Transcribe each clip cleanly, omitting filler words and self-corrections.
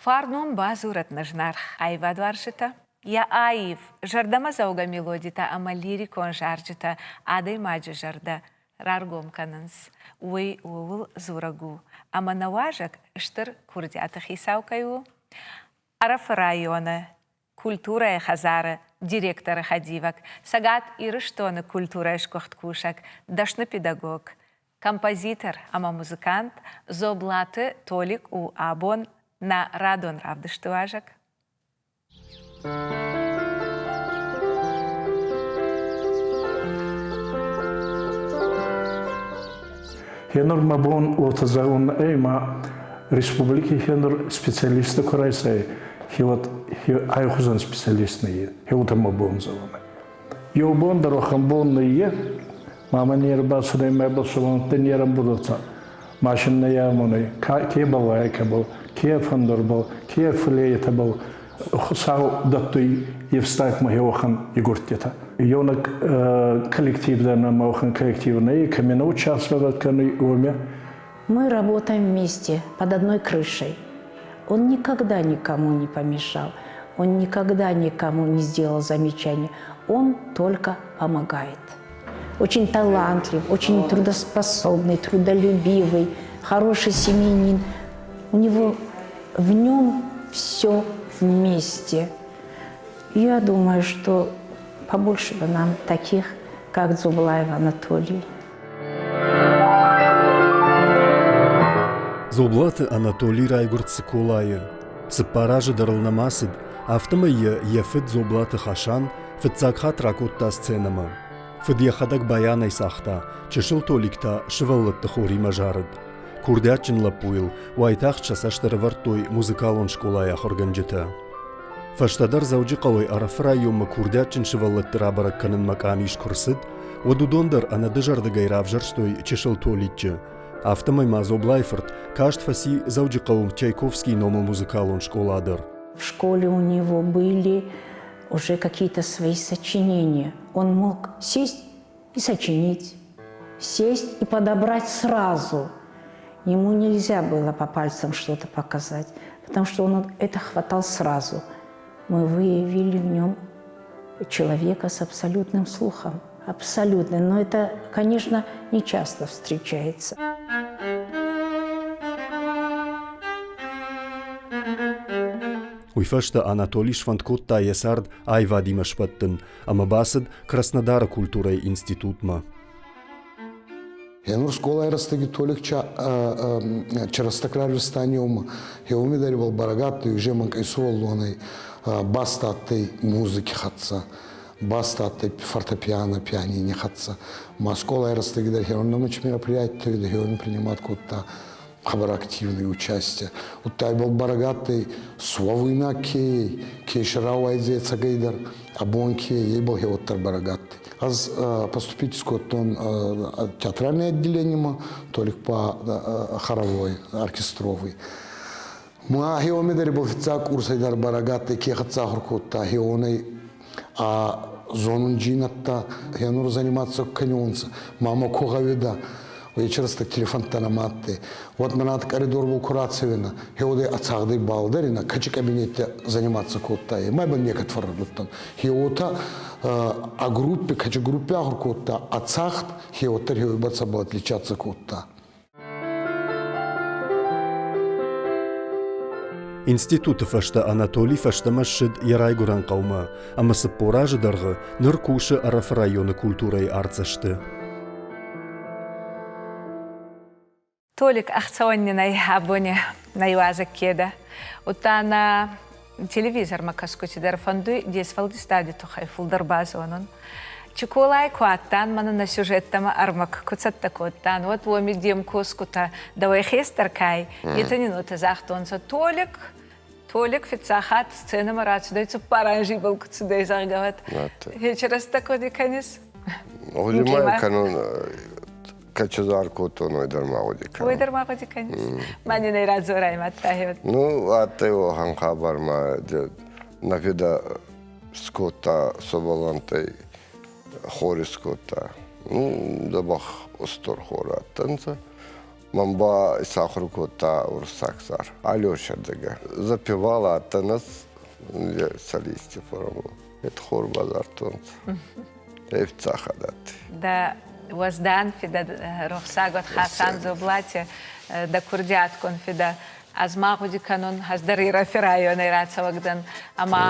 Фарнон бадзурӕд нӕ зынаргъ аивадуарзджытӕ. Йӕ аив, зӕрдӕмӕдзӕугӕ мелодитӕ ӕмӕ лирикон зарджытӕ адӕймаджы зӕрдӕ раргом кӕнынц. Уый ууыл дзурӕг у, ӕмӕ нӕ уазӕг стыр курдиаты хицау кӕй у. Ӕрӕфы районы культурӕйы хӕдзары директоры хӕдивӕг, Цӕгат Ирыстоны культурӕйы сгуыхт кусӕг, дӕсны педагог, композитор ӕмӕ музыкант Дзоблаты Толик у абон нӕ радон равдысты уазӕг. Хенур мӕ бон уотӕ зӕгъун ӕй, ма республики хенур специалисттӕ ку райсай, хеуат айхузӕн специалист нӕййе, хеуотӕ мӕ бон зӕгъун. Еу бон дӕр уӕхӕн бон нӕййе, мамӕ не рбацудӕй, мӕ сувӕллӕнттӕ не рӕмбурдӕнцӕ. Машинӕ амонӕй, ке балалайкӕбӕл, ке фӕндурбӕл, ке флейтӕбӕл Хуцау дӕттуй ефстагмӕ уӕхӕн игурдтитӕ. Еунӕг коллектив дӕр нӕмӕ уӕхӕн коллектив нӕй, кӕми нӕ участвовать кӕнуй, уоми. Мы работаем вместе под одной крышей. Он никогда никому не помешал, он никогда никому не сделал замечания. Он только помогает. Очень талантлив, очень трудоспособный, трудолюбивый, хороший семьянин. У него в нем все вместе. Я думаю, что побольше бы нам таких, как Дзублаев Анатолий. Дзоблаты Анатолий райгуырд Цыколайы. Цыппар азы дӕр ыл нӕма цыд, афтӕмӕй йӕ йӕ фыд Дзоблаты Хасан фыццаг хатт ракодта сценӕмӕ. Фыд йӕхӕдӕг баянӕй цагъта, чысыл Толик та сывӕллӕтты хоримӕ зарыд. Курдиатджын лӕппуйыл уайтагъд сӕ цӕст ӕрӕвӕрдтой музыкалон скъолайы ахуыргӕнджытӕ. Фӕстӕдӕр Дзӕуджыхъӕуӕй Ӕрӕфы районмӕ курдиатджын сывӕллӕтты рабӕрӕг кӕнынмӕ къамис куы рцыд, уӕд уыдон дӕр ӕнӕдызӕрдыгӕй равзӕрстой чысыл Толиччы. Афтӕмӕй ма Дзоблайы фырт каст фӕци Дзӕуджыхъӕуы Чайковскийы номыл музыкалон скъола дӕр. В школе у него были уже какие-то свои сочинения. Он мог сесть и сочинить, сесть и подобрать сразу. Ему нельзя было по пальцам что-то показать, потому что он это хватал сразу. Мы выявили в нем человека с абсолютным слухом. Абсолютно. Но это, конечно, не часто встречается. Уый фӕстӕ Анатолий сфӕнд кодта йӕ цард аивадимӕ сбӕттын ӕмӕ бацыд Краснодары культурӕйы институтмӕ. Енур скъолай рӕстӕги Толик Чарастакрарвистаниум хеуми дӕр ибӕл бӕрӕг адтӕй, уже мӕнкъӕй сувӕллонӕй баст адтӕй музыки хӕццӕ, баст адтӕй фортепиано, пианини хӕццӕ. Ма скъолай рӕстӕги дӕр хеуӕн номич мероприятие хеуӕн принимать кодта хъӕбӕр активное участие. Удта ибӕл бӕрӕг адтӕй суӕвуйнаг ке, ке рауайдзӕй ӕцӕгӕйдӕр, абон ке, ибӕл хеуӕддӕр бӕрӕг адтӕй. Ӕз поступить скодтон театральное отделениемӕ, Толик по хоровой, оркестровый. Ма хеуоми дӕр ибӕл фиццаг курсӕй дӕр бӕрӕг адтӕй, ке хӕццӕ ахур кодта, хеуонӕй а зонунджийнӕдтӕ хенур заниматься кӕнионцӕ. Мама ку гъӕуидӕ, вечерстӕ телефонтӕ нӕма адтӕй. Уӕд мӕнӕ коридорбӕл ку рацӕуинӕ, хеуодӕй ацагъдӕй балдӕринӕ, кӕчи кабинетте заниматься кодта. Ма ибӕл некӕд фӕррӕдудтӕн. Хеуотӕ а группе, кӕчи группе ахур кодта, ацагъд хеуоддӕр хеуйбӕрцӕбӕл отличаться кодта. Институты фӕстӕ Анатолий фӕстӕмӕ ссыд йӕ райгуырӕн хъӕумӕ ӕмӕ 40 азы дӕргъы ныр кусы Ӕрӕфы районы культурӕйы артдзӕсты. Толик ӕхцӕуӕн нин ӕй абони нӕ иуазӕг ке дӕ. Удта нӕ телевизормӕ кӕсгути дӕр фӕндуй де сфӕлдистади туххӕй фулдӕр базонун. Чиколай ку адтан, мӕнӕ нӕ сюжеттӕмӕ ӕрмӕг ку цӕттӕ кодтан, уӕд уоми де мкосгутӕ дӕуӕй хестӕр кай, етӕ нин уотӕ загътонцӕ: Толик, Толик фиццаг хатт сценӕмӕ рацудӕй цуппар анзи ибӕл ку цудӕй, зӕгъгӕ, уӕд. Хечерӕстӕ гъуди кӕнис? Гъуди ма кӕнун, кӕчезар кодтон, уой дӕр ма гъуди кӕнун. Уой дӕр ма гъуди кӕнис? Ма нин ӕй радзорай мадта. Ну, адтӕй уӕхӕн хабар ма нӕ фидӕ скодта сувӕллӕнттӕй хор скодта. Ну, дзӕбӕх устур хор адтӕнцӕ. Мӕн ба исахур кодта уруссаг зар. Алеша дӕгӕ. Запевала адтӕн солисти форму. Это хор базартонцӕ. Ефцахадат. Дӕ уӕздан фидӕ рохсагот Хасан Зоблати, дӕ курдиаткон фидӕ ӕз ма гъуди кӕнун, ӕз дӕр Ирӕфи районӕй рацӕуӕг дӕн, ӕма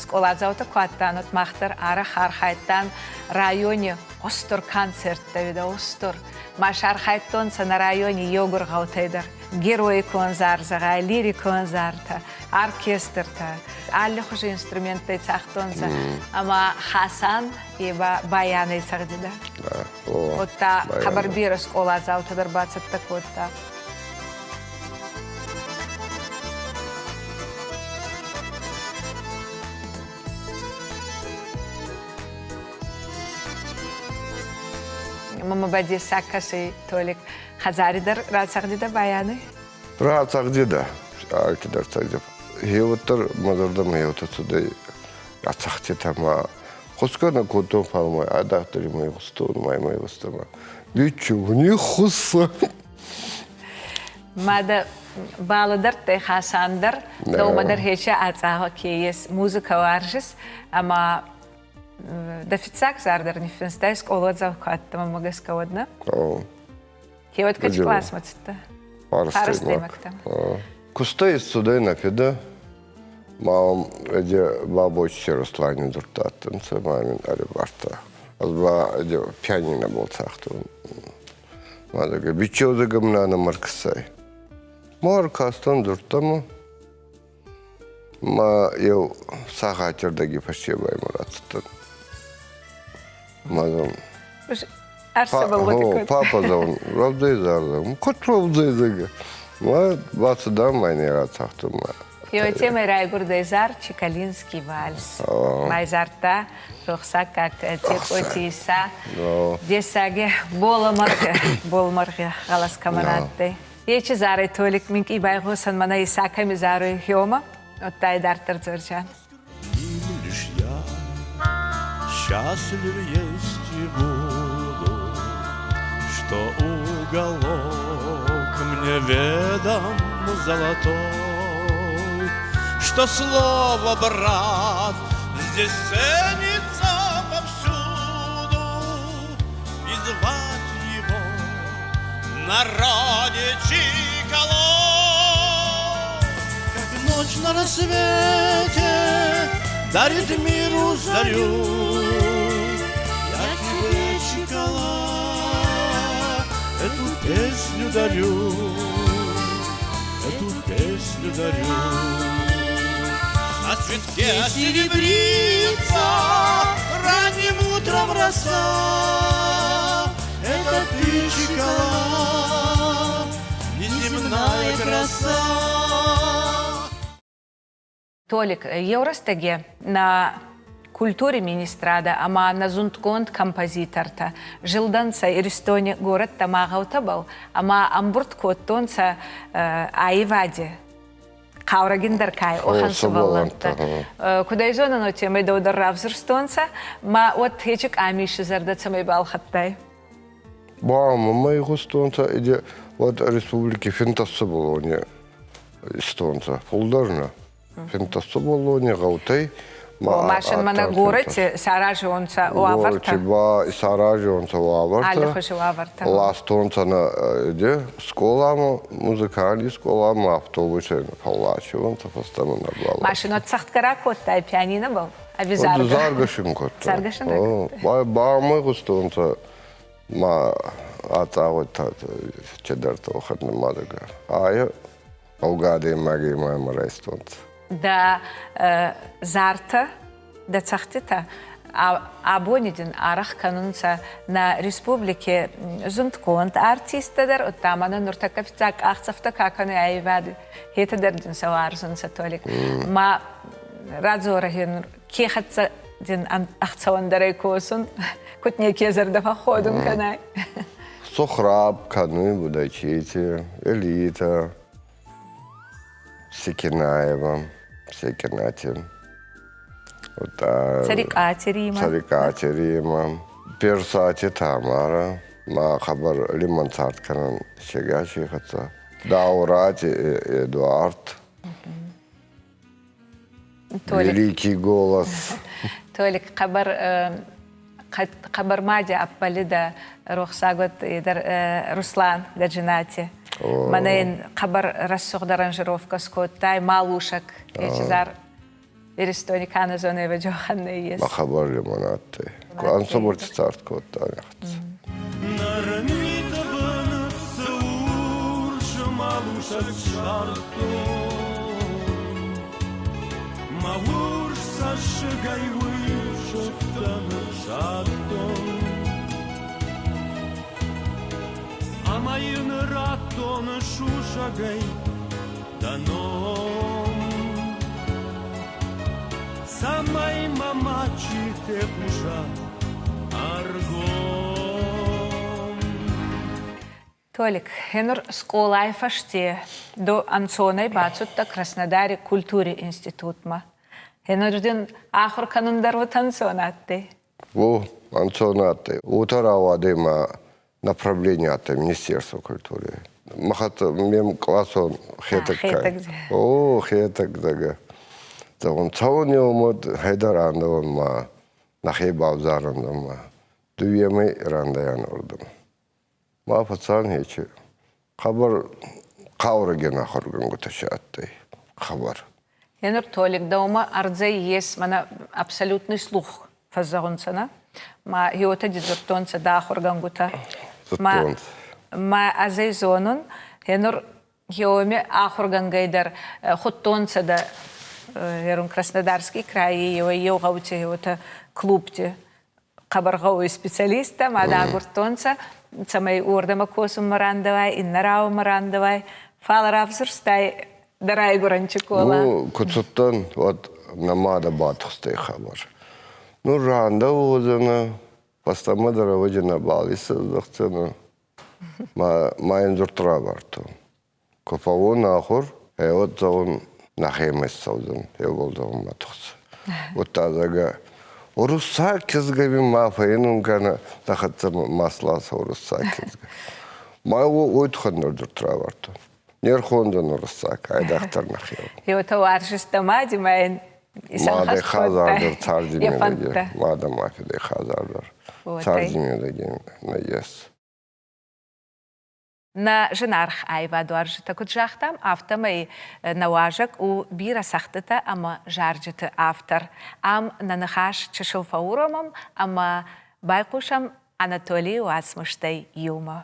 скъоладзаутӕ ку адтан, уӕд мах дӕр арӕх архайдтан райони устур концерттӕ уидӕ, устур. Ма сархайдтонцӕ нӕ райони еугур гъӕутӕй дӕр. Героикон зар, зӕгъай, лирикон зартӕ, оркестртӕ, аллихузи инструменттӕй цагътонцӕ. Ӕма Хасан е ба баянӕй цӕгъдидӕ. Удта хъӕбӕр берӕ скъоладзаутӕ дӕр бацӕттӕ кодта. Мама ба дессаг кӕсуй Толик. Хӕдзари дӕр рацӕгъдидӕ баяни? Рацӕгъдидӕ. Алкедӕр цӕгъдидӕ. Гьеуӕддӕр мӕ зӕрдӕмӕ еутӕ цудӕй рацӕгъдтитӕ ма хусгӕ нӕ кодтон, фал ма айдагъдӕр имӕ игъустон, ма имӕ игъустон. Ничего, не хусса. Мадӕ балӕдӕрдтӕй Хасан дӕр, дӕумӕ дӕр хече ацъагъуӕ ке ес, музыкӕ уарзис, ӕма дӕ фиццаг зар дӕр ниффинстай скъоладзау ку адтӕ, мӕмӕ гӕсгӕ уӕд, нӕ? Кеуӕд кӕд классмӕ цудтӕ? Фарстӕймӕгтӕ. Кустӕй исцудӕй нӕ фидӕ, ма эде бабочи Руслани дзурдта адтӕнцӕ, ма мин ӕрибардта. Ӕз ба эде пианинобӕл цагътон. Ма зӕгъгӕ, бичеу зӕгъгӕ мӕнӕ марксай. Ма ӕркастӕн дзурдтӕмӕ, ма еу сахатирдӕги фӕсте ба имӕ рацудтӕн. Ма зӕгъун, Папа зӕгъун, рӕвдзӕй зар зӕгъун. Куд рӕвдзӕй зӕгъгӕ? Ма бацудӕн ма не рацагътон ма. Еу темӕй райгурдӕй зар Чекалинский вальс. Майзартта рохсаггаг Текъоти Иса дессаги боламаргъи болмаргъи гъӕлӕс кӕмӕн адтӕй. Ечи зарӕй Толик минкъий байгъосӕн мӕнӕ Иса кӕми заруй гьома, удта идарддӕр дзорджан. Лишь я счастлив есть и буду, Что уголок мне ведом золотой, Что слово брат здесь ценится повсюду, И звать его народе Чикало. Как ночь на рассвете дарит миру зарю, Я тебе, Чикала, эту песню дарю, эту песню дарю. На цветке серебрится ранним утром роса, Это ты, Чикала, неземная краса. Толик, еу рӕстӕги нӕ культури министрадӕ ӕма нӕ зундгонд композитортӕ зилдӕнцӕ Иристони горӕттӕ ма гъӕутӕбӕл ӕма ӕмбурд кодтонцӕ аййевади хъаурӕгиндӕр кай уӕхӕн сувӕллӕнттӕ. Куд ӕй зонӕн, уотемӕй дӕу дӕр равзурстонцӕ, ма уӕд хечи къамиси зӕрдӕ цӕмӕй балхӕдтай? Ба, мӕмӕ игъустонцӕ, уӕд республики финтӕссуболони истонцӕ. Фулдӕр нӕ. Финтӕссуболони гъӕутӕй Машин мӕнӕ горӕти саразионцӕ уавӕртӕ. Горӕти ба саразионцӕ уавӕртӕ. Аллихузи уавӕртӕ. Ластонцӕ нӕ скъоламӕ, музыкальный скъоламӕ автобусӕй фӕлласионцӕ фӕстӕмӕ нӕ бал. Машино цӕхтгӕ ракодтай пианинобӕл? Ӕви заргӕ? Заргӕ шин кодта. Заргӕ шин ракодтай? Ба, ба мӕ гъустонцӕ ма ацъагъудта чидӕртӕ уӕхӕн мадӕгӕ. Айа гъӕугӕ адӕймаги ма райстонцӕ. Дӕ зартӕ, дӕ цӕгъдтитӕ абони дин арӕх кӕнунцӕ нӕ республики зундгонд артисттӕ дӕр, удта мӕнӕ нуртӕккӕ фиццаг къахдзӕфтӕ ка кӕнуй аййевади, хетӕ дӕр дин сӕ уарзунцӕ, Толик. Ма радзорӕ ке хӕццӕ дин ӕхцӕуӕндӕрӕй косун, куд неке зӕрдӕ фӕхходун кӕнай? Сохраб кӕнуй Будайчити, Элита, Секенаева, Секенати. Царикъати Рима. Царикъати Рима, Персати Тамара. Ма хъӕбӕр лимӕн цард кӕнӕн сегаси хӕццӕ. Даурати Эдуард. Великий голос. Толик, хъӕбӕр хъӕбӕр ма дӕ ӕппӕлидӕ рохсагот дӕр Руслан Гаджинати. Мӕнӕ ин хъӕбӕр рӕсугъд аранжировкӕ скодтай, малушак ечизар Иристони ка нӕ зоне, вӕджохӕн нӕййес. Ма хъӕбӕр лимон адтӕй. Ансамбльти цард кодта нӕхцӕ. Нӕрмиты бын цы урс малусӕг ссардтон, Мӕ урс цӕссыгӕй уый сыфтӕ ныхсадтон. Ӕмӕ йын радтон сусӕгӕй дӕ ном. Цӕмӕй мӕ мачи фехъуса ӕргом. Толик, гьенур скъолай фӕсте ду ӕнцонӕй бацудтӕ Краснодари культури институтмӕ. Гьенур дин ахур кӕнун дӕр уотӕ ӕнцон адтӕй? О, ӕнцон адтӕй. Уотӕ рауадӕй ма направление адтӕй Министерство культуры. Махат ме мкъласон Хетӕгкай. О, Хетӕг, зӕгъгӕ. Зӕгъун, цӕун еумӕ хедӕр рандӕуӕн ма нӕхе бавзарӕн ма дууемӕй рандӕйан уордӕмӕ. Ма фӕцан хечи. Хъӕбӕр хъаурӕгин ахургӕнгутӕ си адтӕй. Хъӕбӕр. Енур Толик, дӕумӕ ӕрдзӕй ес мӕнӕ абсолютный слух фӕззӕгъунцӕ, нӕ? Ма гьеуотӕ ди дзурдтонцӕ дӕ ахургӕнгутӕ. Ма, ма ӕз ӕй зонун, енур гьеуоми ахургӕнгӕй дӕр худтонцӕ дӕ ерун Краснодарский крайи еуӕй-еу гъӕути гьеуотӕ клубти хъӕбӕр гъӕуй специалисттӕ, ма дӕ агурдтонцӕ, цӕмӕй уордӕмӕ косунмӕ рандӕуай, иннӕ рауӕмӕ рандӕуай. Фал равзурстай дӕ райгурӕн Чикола. Ну, ку цудтӕн, уӕд нӕ мадӕ батухстӕй хабар. Ну, рандӕ уодзӕнӕ, фӕстӕмӕ дӕр ӕвӕджи нӕбал исӕздӕхдзӕнӕ. Ма, ма ин дзурд равардтон. Ку фӕууон ахур, гъе уӕд зӕгъун, нӕхемӕ иссӕудзӕн, еугол зӕгъун ма тухсӕ. Удта, зӕгъгӕ, уруссаг кизгӕ мин ма фӕййинун кӕнӕ, дӕ хӕццӕ ма сласӕ уруссаг кизгӕ. Ма уой туххӕн нур дзурд равардтон. Не рхондзӕн уруссаг, айдагъдӕр нӕхеуон. Еутӕ уарзис дӕ мади ма ин Мадӕ хӕдзардӕр царди медӕги, мадӕ ма фидӕ хӕдзардӕр царди медӕги нӕййес. Нӕ зынаргъ аивадуарзджытӕ куыд загътам, афтӕмӕй нӕ уазӕг у бирӕ цӕгъдтытӕ ӕмӕ зарджыты автор. Ам нӕ ныхас чысыл фӕуромӕм ӕмӕ байхъусӕм Анатолийы уацмыстӕй иумӕ.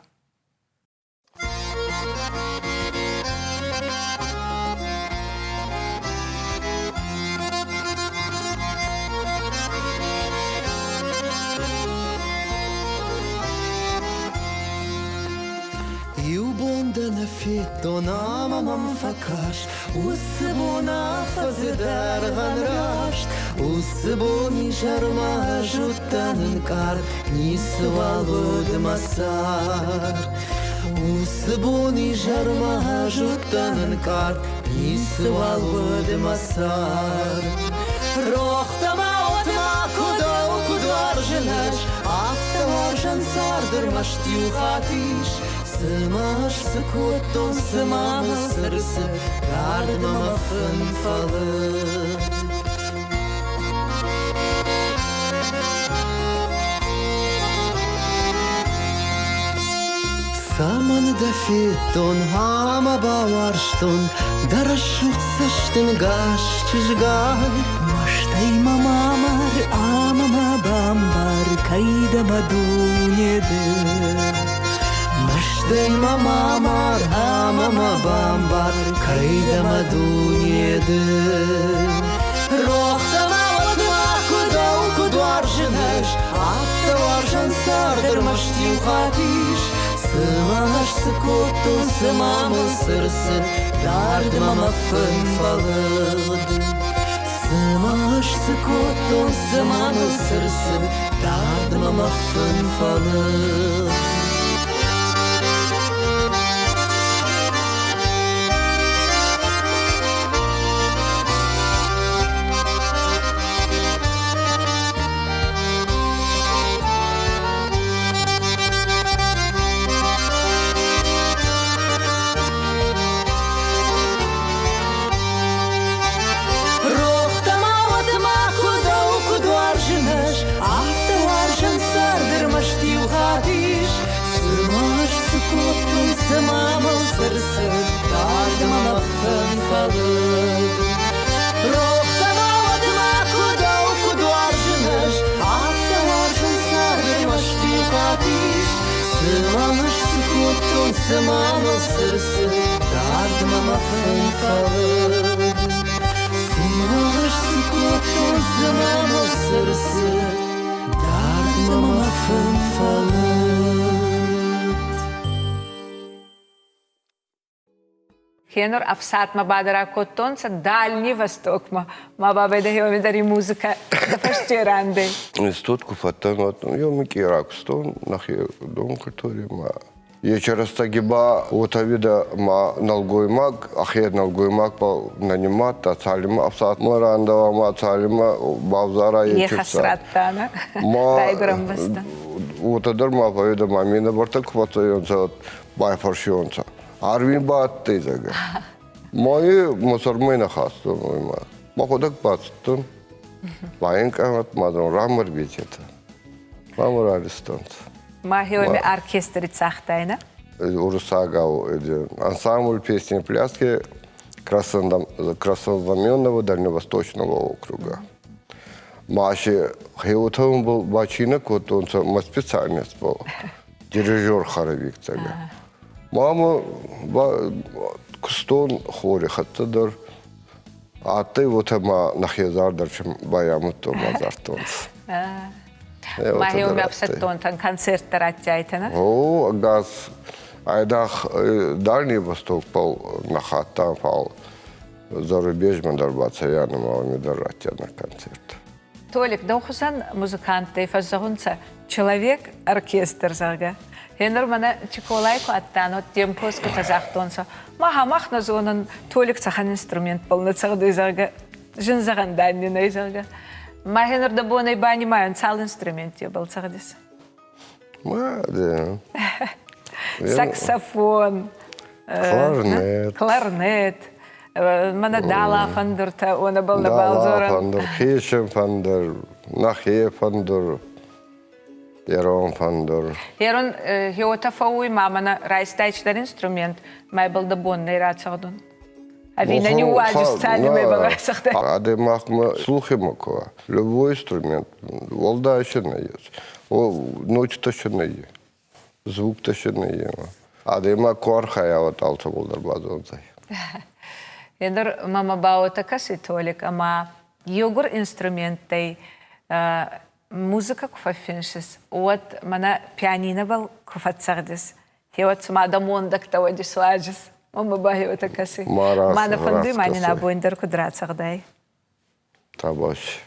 Иу бон дӕ нӕ федтон ӕмӕ мӕм фӕкаст, Уыцы бон афӕдзы дӕргъӕн раст. Уыцы бон изӕрмӕ ӕз уыдтӕн ӕнкъард, Ницыуал уыд мӕ цард. Уыцы бон изӕрмӕ ӕз уыдтӕн ӕнкъард, Ницыуал уыд мӕ цард. Рохтӕ ма уӕд макуы дӕу куыд уарзын ӕз, Афтӕ уарзӕн цард ӕрмӕст иу хатт ис. Цыма ӕз цы кодтон, цыма мӕ цы рцыд, Дардмӕ мӕ фын фӕлыд. Цӕмӕн дӕ федтон ӕмӕ бауарзтон Дӕ рӕсугъд цӕстӕнгас чызгай? Мӕстӕй мӕ ма мар ӕмӕ ма бамбар, Кӕй дӕ мӕ дуне ды. Мӕстӕй мӕ ма мар ӕмӕ ма бамбар, Кӕй дӕ мӕ дуне ды. Рох дӕ ма уӕд макуы дӕу куыд уарзын ӕз, Афтӕ уарзӕн цард ӕрмӕст иу хатт ис. Цыма ӕз цы кодтон, цыма мыл цы рцыд, Дардмӕ мӕ фын фӕлыгъд. Цыма ӕз цы кодтон, цыма мыл цы рцыд, Дардмӕ мӕ фын фӕлыгъд. Хенур ӕфсадмӕ бадӕрӕ кодтонцӕ Дальний Востокмӕ. Ма бабӕй дӕхеуӕми дӕр и музыкӕ дӕ фӕсте рандӕй. Институт ку фӕдтӕн, уӕд еу минкъий ракустон нӕхе дом культури ма Ечи рӕстӕги ба уотӕ уидӕ ма нӕлгоймаг, ӕхе нӕлгоймагбӕл нӕ нимадта, цалинмӕ ӕфсадмӕ рандӕуа ма цалинмӕ бавзара ечи ӕфсад. Радтана райгурӕн бӕстӕ. Уотӕ дӕр ма фӕууидӕ ма минӕвӕрттӕ ку фӕццӕуонцӕ, байфӕрсионцӕ. Арви ба адтӕй, зӕгъгӕ. Ма е мӕ сӕрмӕ нӕ хастон, ма. Мӕхуӕдӕг бацудтӕн. Баинкъарат ма рамарбететӕ. Маморалистонцӕ. Ма хеуеми оркестри цагътайна? Уруссагау ансамбль песни и пляски Краснознаменного Дальневосточного округа. Ма ще хеутӕн был бачина кодтонцӕ, ма специальность был. Дирижер хоровик цӕгӕ. Мама кустон хори хӕццӕ дӕр адтӕй уотӕ ма нӕхе зар дӕр байамудтон ма зардтонцӕ. Ма хеуми ӕфсӕддонтӕн концерттӕ радтиайтӕ, О, ӕгас айдагъ Дальний Востокбӕл нӕ хаттан, фал зарубежмӕ дӕр бацӕйӕн ӕма уоми дӕр радтианӕ концерт. Толик, дӕу хузӕн музыканттӕй фӕззӕгъунцӕ человек-оркестр, зӕгъгӕ. Гьенур мӕнӕ Чиколай ку адтан, уӕд де мкосгутӕ загътонцӕ, маха мах нӕ зонӕн, Толик цӕхӕн инструментбӕл нӕ цӕгъдуй, зӕгъгӕ, зин зӕгъӕн дан нин ӕй, зӕгъгӕ. Ма гьенур дӕ бонӕй банимайӕн, цал инструментебӕл цӕгъдис? Ма, да. Саксофон, кларнет, кларнет, мӕнӕ дала фӕндуртӕ, уонӕбӕл нӕбал дзорӕн. Фӕндур, хечен фӕндур, нӕхе фӕндур, ирон фӕндур. Ерон хеотӕ фӕууй ма мӕнӕ райстайчдӕр инструмент, мӕбӕл дӕ бон нӕ рацӕгъдун. Ӕви нӕ ниууадзис цалинмӕ рацӕгъдӕй? Адӕймагмӕ слухимӕ ку любой инструмент, уӕлдай ще нӕййес. Нотитӕ ще нӕййе, звуктӕ ще нӕййе. Адӕймаг ку архайа, уӕд алцӕбӕл дӕр базондзӕй. Енур мӕмӕ ба уотӕ кӕсуй, Толик, ӕма еугур инструменттӕй музыкӕ ку фӕффинсис, уӕд мӕнӕ пианинобӕл ку фӕццӕгъдис, Хеуӕт цума дӕ мондӕгтӕ уӕд исуаджис. Мӕнмӕ ба хеуӕтӕ кӕсуй. Ма нӕ фӕндуй, ма нин абон дӕр куд рацӕгъдай. Табаш.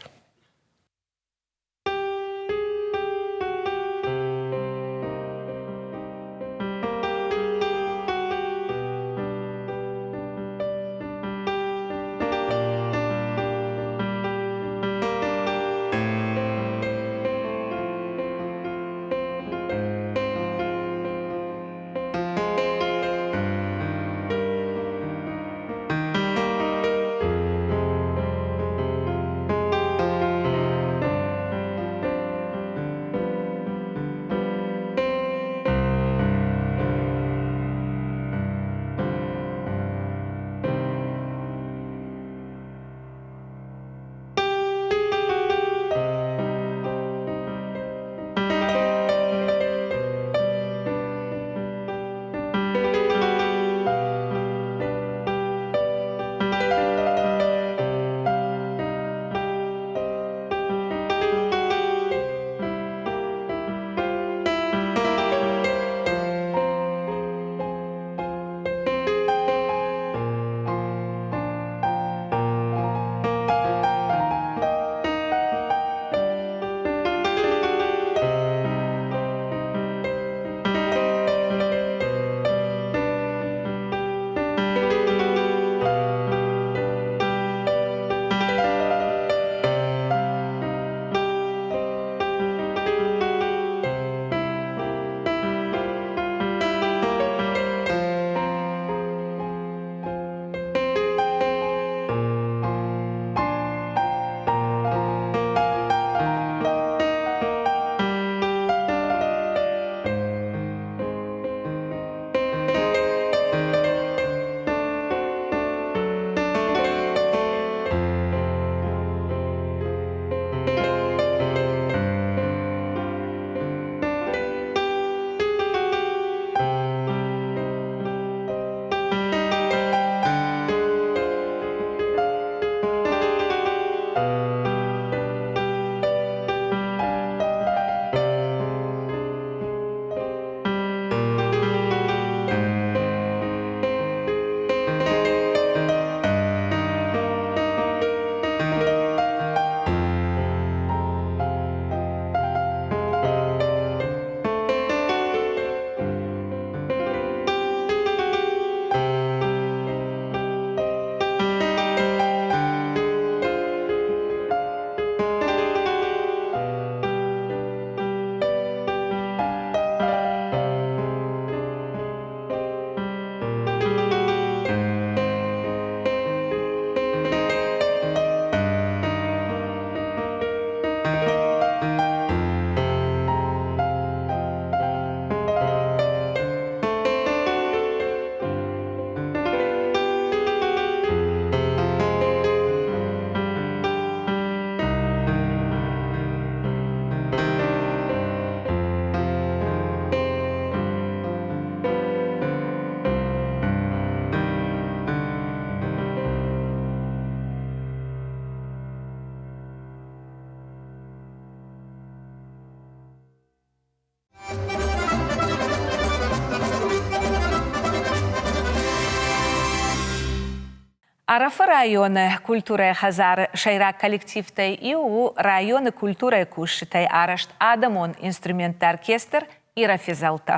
Ӕрӕфы районы культурӕйы хӕдзары сӕйраг коллективтӕй иу у районы культурӕйы кусджытӕй арӕзт адӕмон инструментты оркестр «Ирафизӕлтӕ».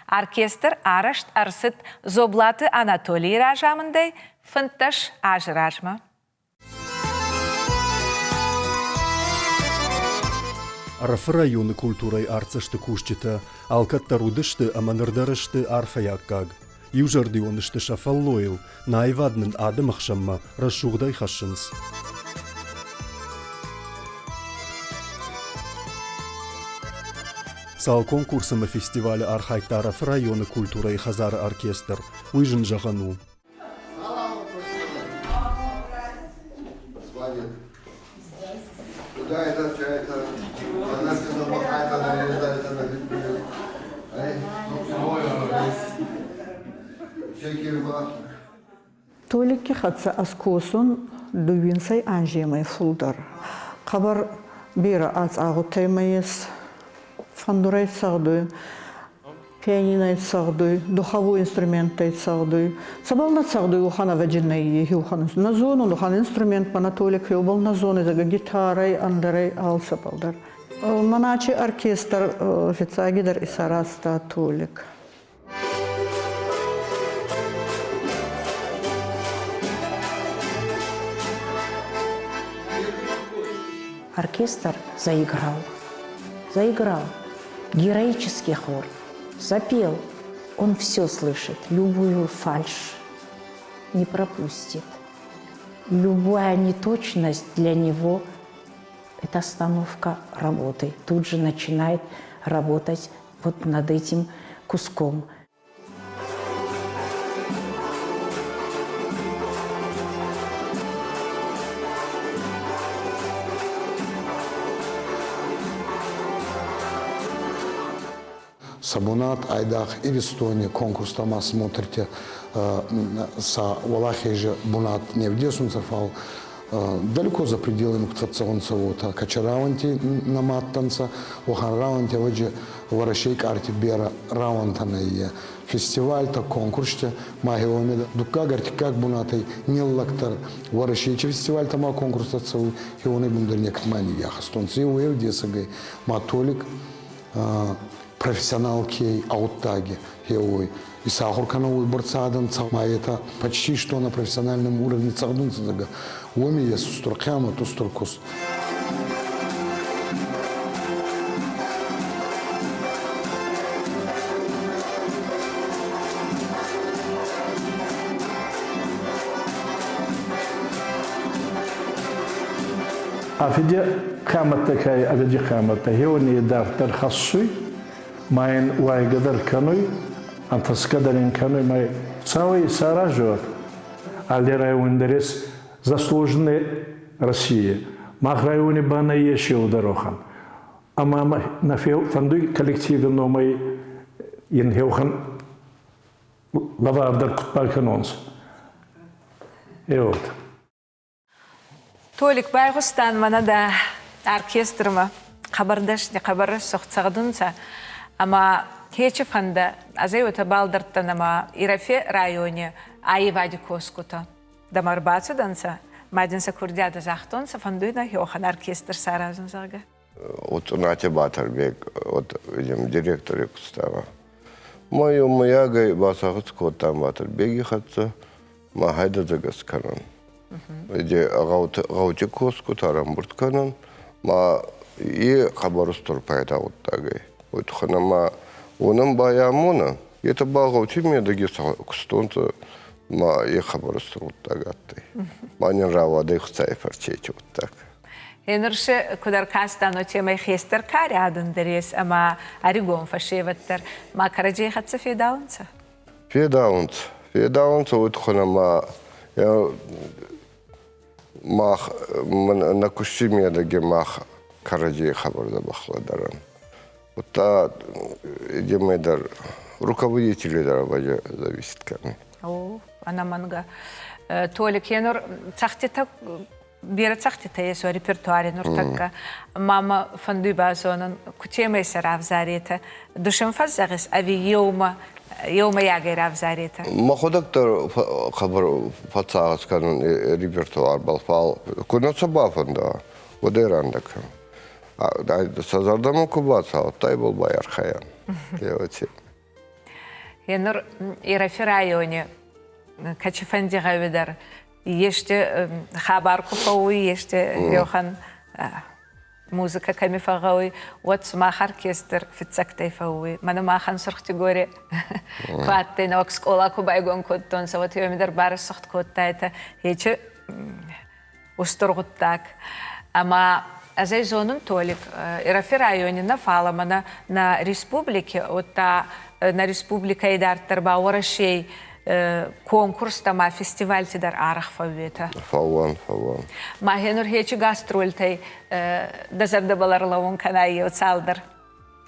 Оркестр арӕзт ӕрцыд Дзоблаты Анатолийы разамындӕй 15 азы размӕ. Ӕрӕфы районы культурӕйы артдзӕсты кусджытӕ алкӕддӕр уыдысты ӕмӕ ныр дӕр сты арфӕйы аккаг. Иузӕрдион сты сӕ фӕллойыл, нӕ аивад нын адӕмы хсӕнмӕ рӕсугъдӕй хӕссынц. Цал конкурс ӕмӕ фестивалы архайдта Ӕрӕфы районы культурӕйы хӕдзары оркестр, уый зын зӕгъӕн у. Толикки хӕццӕ ӕз косун дууинсӕй анземӕй фулдӕр. Хъӕбӕр берӕ ацъагъудтӕй мӕ ес, фӕндурӕй цӕгъдуй, пианинӕй цӕгъдуй, духовой инструменттӕй цӕгъдуй. Цӕбӕл нӕ цӕгъдуй, уӕхӕн ӕвӕджи нӕййе, уӕхӕн нӕ зонун, уӕхӕн инструмент мӕнӕ Толик еубӕл нӕ зоны, зӕгъгӕ, гитарӕй, ӕндӕрӕй, алцӕбӕл дӕр. Мӕнӕ оркестр фиццагидӕр исаразта Толик. Оркестр заиграл. Заиграл. Героический хор. Запел. Он все слышит, любую фальшь не пропустит. Любая неточность для него – это остановка работы. Тут же начинает работать вот над этим куском. Сабунат айдагъ Иристони конкурстӕмӕ смотрите сӕ уӕлахези бунат не вдесунцӕ, фал далеко за пределами куд фӕццӕунцӕ, уотӕ кӕчӕ нӕма адтӕнцӕ, уӕхӕн рауӕнти ӕвӕджи Уӕрӕсей къарти берӕ рауӕнтӕ нӕййе. Фестивальтӕ, конкурстӕ ма хеуоми дуккаг, ӕртиккаг бунатӕй ниллӕгдӕр Уӕрӕсей чи фестивальтӕ ма конкурстӕ цӕуй, хеуонӕй бундӕр некӕдма ниййахӕстонцӕ. Еу ӕвдесӕгӕй ма Толик профессионал ке гъуддаги хеуой. Исахур кӕнӕ уойбӕрцӕ адӕн ма етӕ почти что на профессиональном уровне цӕгъдунцӕ, зӕгъгӕ, уоми ес устур хъиамӕт, устур куст. Афиде хъиамӕттӕ кӕй ӕвӕджи хъиамӕттӕ хеуони идарддӕр хӕссуй, ма ин уайгӕ дӕр кӕнуй, ӕнтӕсгӕ дӕр ин кӕнуй, ма Хуцауи исаразуӕд, алли райони дӕр ес заслуженный России. Мах райони ба нӕййес еу дӕр уӕхӕн. Ӕма нӕ фӕндуй коллективи номӕй ин еуӕхӕн лӕвар дӕр куд бакӕнонцӕ. Еуӕд. Толик, байгъустан мӕнӕ дӕ оркестрмӕ хъӕбӕр дӕсни, хъӕбӕр рӕсугъд цӕгъдунцӕ. Ӕма хечи фӕндӕ, ӕз ӕй уотӕ балдӕрдтӕн ӕма Ирӕфи райони аййевади косгутӕ дӕмӕ ӕрбацудӕнцӕ, ма дин сӕ курдиадӕ загътонцӕ, фӕндуй нӕ уӕхӕн оркестр саразун, зӕгъгӕ. Оцъунати Батӕрбег, вот, видимо, директори кустама. Ма еумӕйагӕй бацахуц кодтам Батӕрбеги хӕццӕ, ма хайдӕдзӕгӕс кӕнӕн. Иде гъӕути косгутӕ ӕрӕмбурд кӕнӕн, ма и хъӕбӕр устур пайда гъуддагӕй. Уой туххӕн ӕма уонӕн байамонӕ, етӕ ба гъӕути медӕги кустонцӕ, ма е хъӕбӕр устур гъуддаг адтӕй. Ма нин рауадӕй Хуцауи фӕрци еци гъуддаг. Енур се куд ӕркастан, уотемӕй хестӕр кари адӕн дӕр ес ӕма ӕригон фӕсевӕд дӕр ма кӕрӕдзей хӕццӕ федаунцӕ? Федаунцӕ. Федаунцӕ уой туххӕн ӕма мах нӕ кусти медӕги мах кӕрӕдзей хабар дзӕбӕх лӕдӕрӕн. Удта идемӕ дӕр руководители дӕр зависит кӕнуй. О, ӕнӕмӕнгӕ. Толик, енур цӕгъдтитӕ Берӕ цӕгъдтитӕ ес уӕ репертуари нуртӕккӕ. Ма мӕ фӕндуй базонун, кутемӕй сӕ равзаретӕ? Душан фӕззӕгъис ӕви еумӕ еумӕйагӕй равзаретӕ? Мӕхуӕдӕг дӕр хъӕбӕр фӕцагъаз кӕнун репертуарбӕл, фал ку нӕ сӕ бафӕндӕ, уӕд ӕй рандӕ кӕнун. Сӕ зӕрдӕмӕ ку бацӕуа, уӕдта ибӕл байархайӕн. Еуӕци. Енур Ирӕфи райони кӕцифӕнди гъӕуи дӕр ести хабар ку фӕууй, ести еуӕхӕн музыкӕ кӕми фӕгъгъӕуй, уӕд сумах оркестр фиццӕгтӕй фӕууй. Мӕнӕ махӕн Сурх-Дигори ку адтӕй, нӕуӕг скъола ку байгон кодтонцӕ, уӕд еуеми дӕр барӕсугъд кодтайтӕ. Ечи устур гъуддаг. Ӕма ӕз ӕй зонун, Толик, Ирӕфи райони нӕ, фал ӕма нӕ, нӕ республики, удта нӕ республикӕй идарддӕр ба Уӕрӕсей конкурстӕ ма фестивальти дӕр арӕх фӕууетӕ. Фӕууӕн, фӕууӕн. Ма хенур хечи гастрольтӕй дӕ зӕрдӕбӕл ӕрлӕуун кӕнай еу цалдӕр.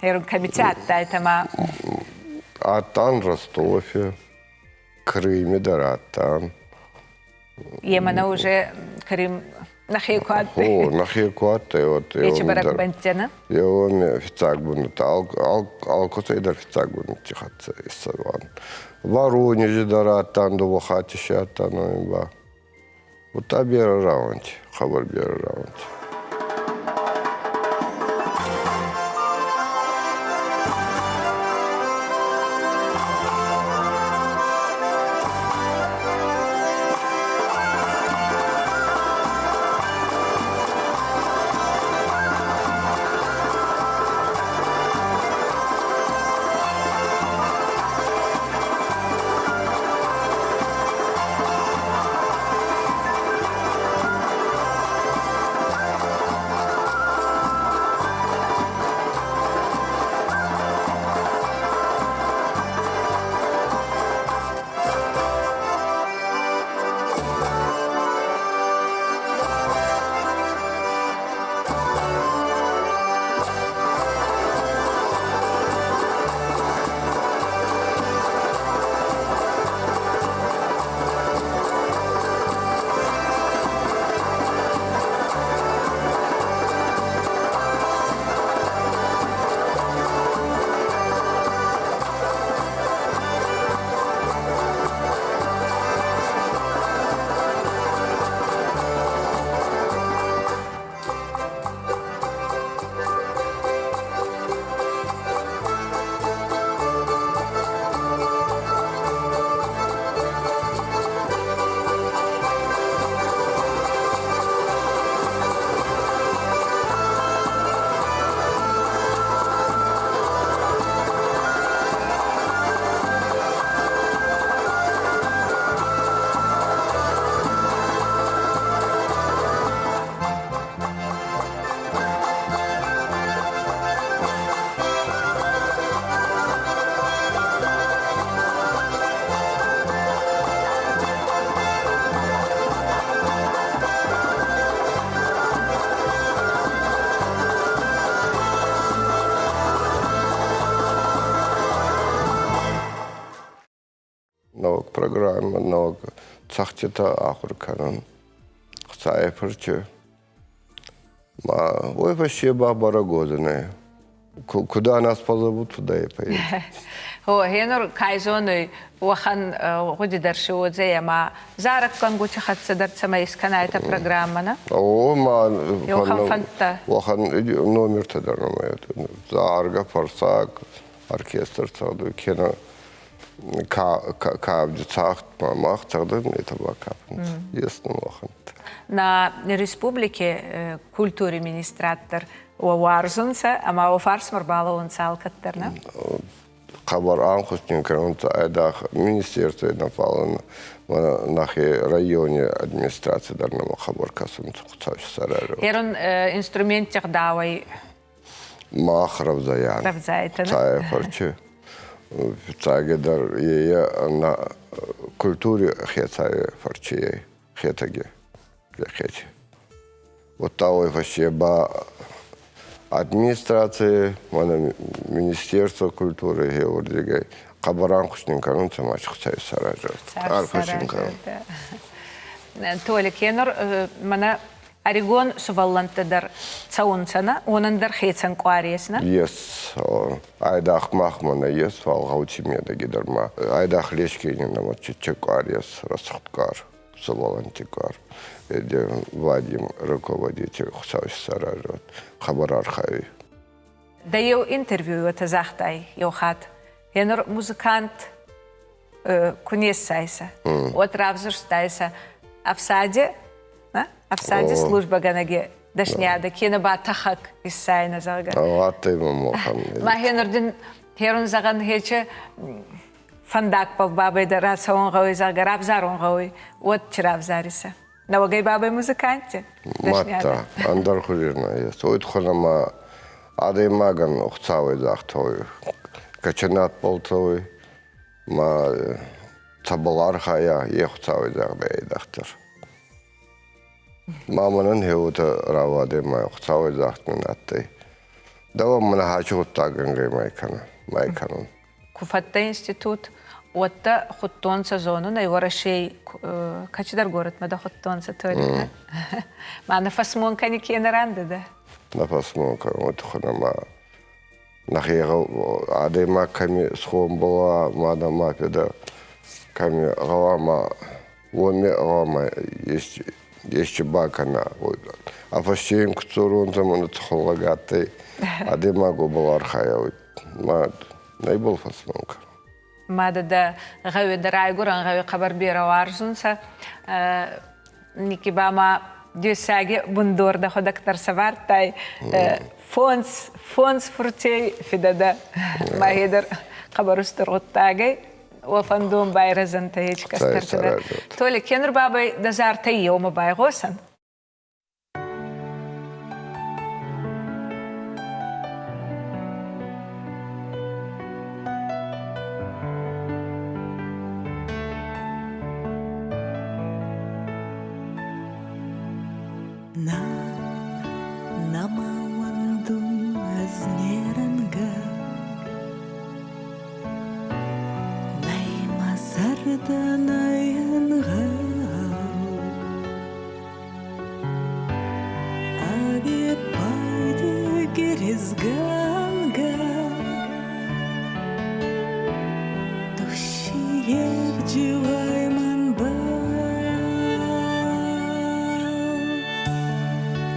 Херун кӕмити адтайтӕ ма? Адтан Ростове, Крыме дӕр адтан. Емӕнӕ уже Крым нӕхе ку адтӕй. О, нӕхе ку адтӕй, вот. Ечи бӕрӕгбӕнттӕ, нӕ? Еуми фиццаг бунат, алкоцӕй дӕр фиццаг бунати хӕццӕ иссӕуӕн. Воронежи дӕр адтан, дууӕ хатти си адтан, ба. Удта берӕ рауӕнти, хъӕбӕр берӕ рауӕнти. Нӕуӕг программӕ, нӕуӕг цӕгъдтитӕ ахур кӕнун. Хцайы фырты ма уой фӕсте ба бӕрӕг уодзӕнӕй. Куда нас позовут, туда и поедем. О, гьенур кай зонуй, уӕхӕн гъуди дӕр си уодзӕй ӕма зарӕггӕнгути хӕццӕ дӕр цӕмӕй искӕнайтӕ программӕ, нӕ? О, ма Еуӕхӕн фӕндтӕ. Уӕхӕн номертӕ дӕр нӕма заргӕ, фӕрсаг, оркестр цӕгъдуй, кенӕ кавди цагъд ма мах цӕгъдӕн это ба кафунц. Ес нӕ уӕхӕнттӕ. На республики культури министрад дӕр уӕ уарзунцӕ ӕма уӕ фарсмӕ рбалӕуунцӕ алкӕддӕр, нӕ? Хъӕбӕр ӕнхус нин кӕнунцӕ айдагъ министерствой нӕ, фал нӕхе райони администраци дӕр нӕмӕ хъӕбӕр кӕсунцӕ Хуцауи сӕрӕй. Ерун инструментти гъдауӕй Мах рӕвдзӕйӕн. Рӕвдзӕйтӕ. Цайӕ фӕрчи. Фиццагидӕр е на культури хецауи фӕрчи хетӕги хети. Удта уой фӕсте ба администраци, мӕнӕ Министерство культуры хеуордигӕй хъӕбӕр ӕнхус нин кӕнунцӕ ма Хуцауи саразӕ. Арфӕ син кӕнун. Толик, енур мӕнӕ Ӕригон сувӕллӕнттӕ дӕр цӕунцӕ нӕ, уонӕн дӕр хецӕн къуар ес, нӕ? Ес. Айдагъ махмӕ нӕ ес, фал гъӕути медӕги дӕр ма. Айдагъ Лескени нӕмӕ чичче къуар ес, рӕсугъд къуар, сувӕллӕнтти къуар. Вадим руководитель Хуцау исаразӕд, хъӕбӕр архайуй. Дӕ еу интервьюй уотӕ загътай еу хатт. Енур музыкант ку не ссайсӕ, уӕд равзурстайсӕ ӕфсади, ӕфсади службӕгӕнӕги дӕсниадӕ, кенӕ ба тӕхӕг иссайнӕ, зӕгъгӕ. Адтӕй мӕ мохӕн. Ма хенур дин херун зӕгъӕн хече фӕндагбӕл бабӕй дӕр рацӕуон гъӕуй, зӕгъгӕ, равзарун гъӕуй, уӕд чи равзарисӕ? Нӕуӕгӕй бабӕй музыкантти Мадта, ӕндӕр хузи нӕййес. Уой туххӕн ӕма адӕймагӕн Хуцауӕй загътой, кӕче надбӕл цӕуй, ма цӕбӕл архайа, е Хуцауи загъдӕй айдагъдӕр. Ма мӕнӕн хеуотӕ рауадӕй ма Хуцауи загъд мин адтӕй. Дӕуӕн мӕнӕ хачи гъуддагӕнгӕй ма кӕнӕ, ма кӕнун. Ку фӕдтӕ институт, уӕдта худтонцӕ зонун ӕй Уӕрӕсей кӕцидӕр горӕтмӕ дӕ худтонцӕ Толикӕ. Ма нӕ фӕсмон кӕни кенӕ рандӕ дӕ? Нӕ фӕсмон кӕнун, уой туххӕн ӕма нӕхе адӕймаг кӕми схъомбӕл уа, мадӕ ма федӕ кӕми гъӕуама уоми гъӕуама есчи бакӕна. А фӕсте ин ку дзоронцӕ, мӕнӕ цухоллаг адтӕй, адӕймаг уобӕл архайа, ма нӕйбал фӕсмон кӕнун. Мадӕ дӕ гъӕуи дӕ райгурӕн гъӕуи хъӕбӕр берӕ уарзунцӕ. Ники ба ма дессаги бундор дӕхуӕдӕг дӕр сӕвардтай. Фондз, фондз фуртей фидӕ дӕ. Ма е дӕр хъӕбӕр устур гъуддагӕй. Уӕ фӕндон байрӕзӕнтӕ ечи кӕстӕртӕ дӕр. Толик, кенур бабӕй дӕ зартӕй еумӕ байгъосӕн? На, нӕма уӕндун ӕз нерӕнгӕ, Нӕй мӕ зӕрдӕ нӕй ӕнгъӕл. Ӕвеппайды герезгӕнгӕ Душиевджиуай мӕнбӕл.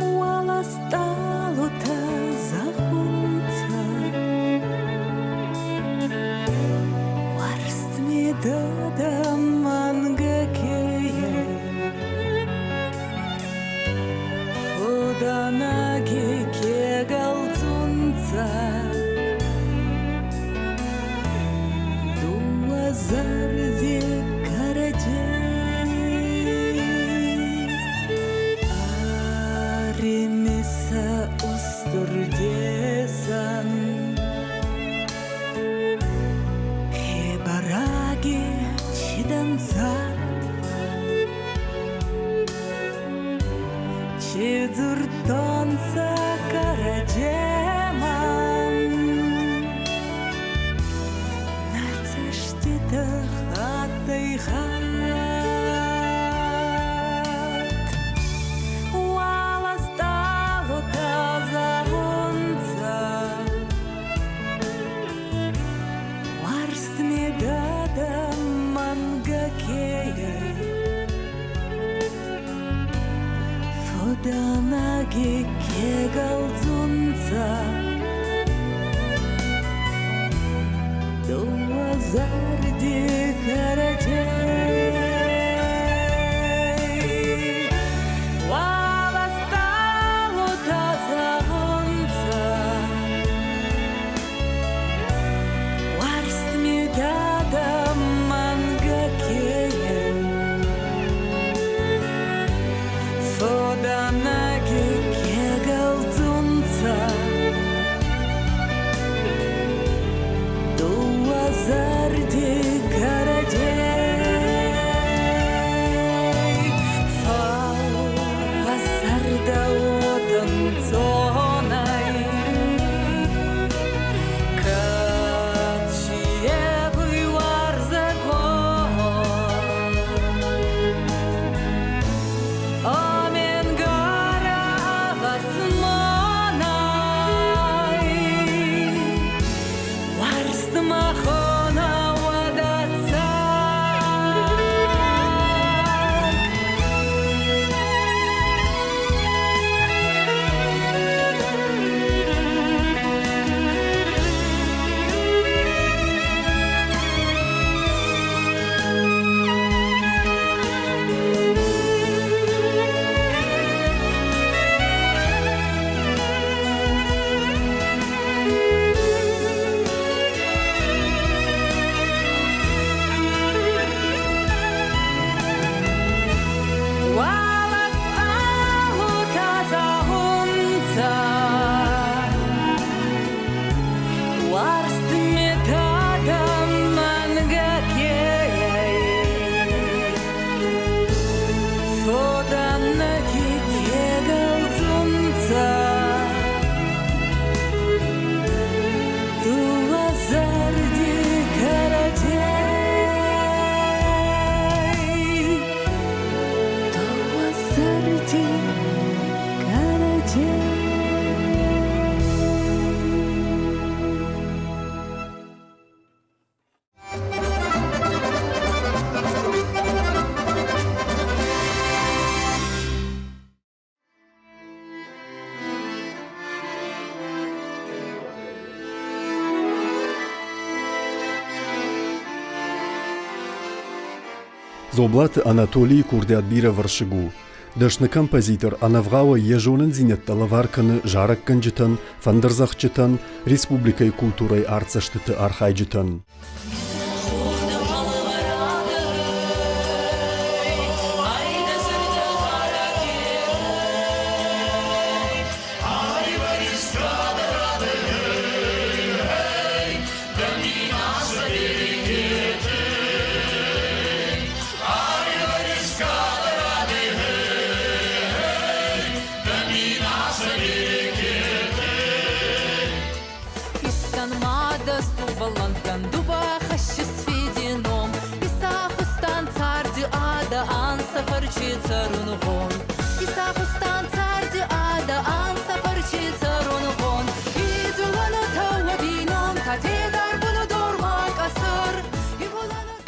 Уӕлӕ стъалутӕ зӕгъунцӕ, Уарзт медӕдӕ мӕнгӕ ке Фудӕнаги ке гӕлдзунцӕ, Дууӕ зӕрди кӕрӕдзей. Ӕримисӕ устур десӕн, Хебӕраги чи дӕнцад, Чи дзурдтонцӕ кӕрӕдземӕн, Нӕ цӕститӕ хаттӕй-хатт. Уӕлӕ стъалутӕ зӕгъунцӕ, Уарзт медӕдӕ мӕнгӕ ке Фудӕнаги ке гӕлдзунцӕ, Дууӕ зӕрди кӕрӕдзей. Уӕлӕ стъалутӕ зӕгъунцӕ, Уарзт медӕдӕ мӕнгӕ ке Фудӕнаги ке гӕлдзунцӕ, Дууӕ зӕрди кӕрӕдзей. Дзоблаты Анатолийы курдиат бирӕвӕрсыг у. Дӕсны композитор ӕнӕвгъауӕй йӕ зонындзинӕдтӕ лӕвар кӕны зарӕггӕнджытӕн, фӕндырдзӕгъдджытӕн, республикӕйы культурӕйы артдзӕстыты архайджытӕн.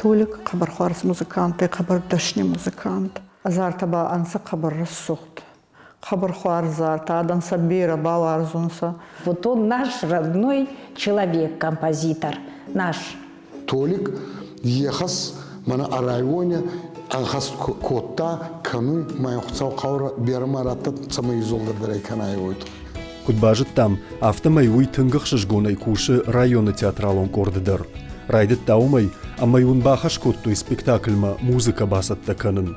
Толик хъӕбӕр хуарз музыкант ӕй, хъӕбӕр дӕсни музыкант. Зартӕ ба ӕнцӕ хъӕбӕр рӕсугъд. Хъӕбӕр хуарз зартӕ, адӕн сӕ берӕ бауарзунцӕ. Вот он наш родной человек, композитор, наш. Толик ехас мӕнӕ райони ӕнхӕст кодта, кӕнуй ма ин Хуцау хъаурӕ берӕ ма радтӕд, цӕмӕй изолдӕрдӕрӕй кӕна уой. Куыд базыдтам, афтӕмӕй уый тынг ӕхсызгонӕй кусы районы театралон къорды дӕр. Райдыдта уымӕй, ӕмӕ уын бахӕс кодтой спектакльмӕ музыкӕ бацӕттӕ кӕнын.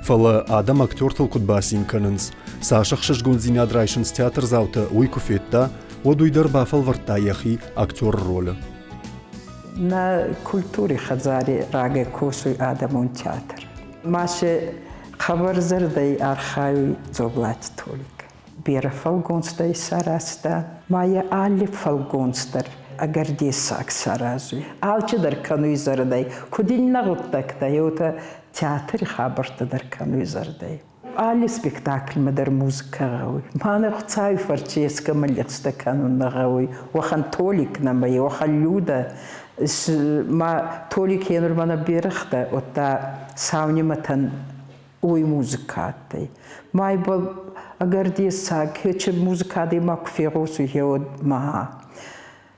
Фӕлӕ адӕм актертыл куыд бацин кӕнынц, цас ӕхсызгондзинад райсынц театрдзаутӕ, уый куы федта, уӕд уый дӕр бафӕлвӕрдта йӕхи актеры ролы. Нӕ культури хӕдзари рагӕй косуй адӕмон театр. Ма си хъӕбӕр зӕрдӕй архайуй Дзоблати Толик. Берӕ фӕлгонцтӕ исаразта, ма е алли фӕлгонц дӕр ӕгӕр дессаг саразуй. Алчидӕр кӕнуй зӕрдӕй, куд иннӕ гъуддӕгтӕ, еутӕ театри хабӕрттӕ дӕр кӕнуй зӕрдӕй. Алли спектакльмӕ дӕр музыкӕ гъӕуй. Мӕнӕ Хуцауи фӕрци ескӕмӕ лигъстӕ кӕнун нӕ гъӕуй. Уӕхӕн Толик нӕмӕ, уӕхӕн Людӕ. Ма Толик енур мӕнӕ берӕгътӕ, уӕдта сау нимӕтӕн уой музыкӕ адтӕй. Ма ибӕл ӕгӕр дессаг, хечи музыкӕ адӕймаг ку фегъосуй, гъе ма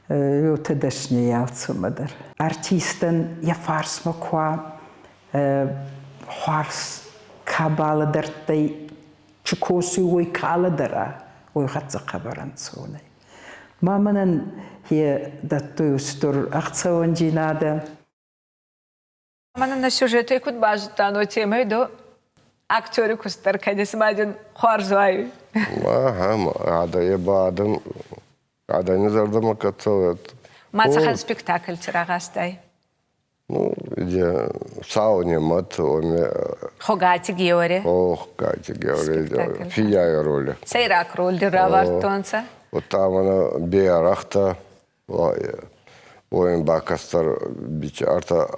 еутӕ дӕсни алцӕмӕ дӕр. Артистӕн йӕ фарсмӕ ку уа хуарз ка балӕдӕрдтӕй, чи косуй, уой ка лӕдӕра, уой хӕццӕ хъӕбӕр ӕнцон ӕй. Ма мӕнӕн е дӕттуй устур ӕхцӕуӕндзийнадӕ. Мӕнӕн нӕ сюжетӕй куд базудтан, уотемӕй до актери куст дӕр кӕнис ма дин хуарз уайуй. Ага, адӕ е ба адӕм адӕни зӕрдӕмӕ кӕд цӕуӕд. Ма цӕхӕн спектакльти рагъазтай? Ну, где сау немат, оме... Хогати Геори. Хогати Геори, фияй роли. Сӕйраг роль равардтонцӕ. Вот там она берахта, воин бакастар бичарта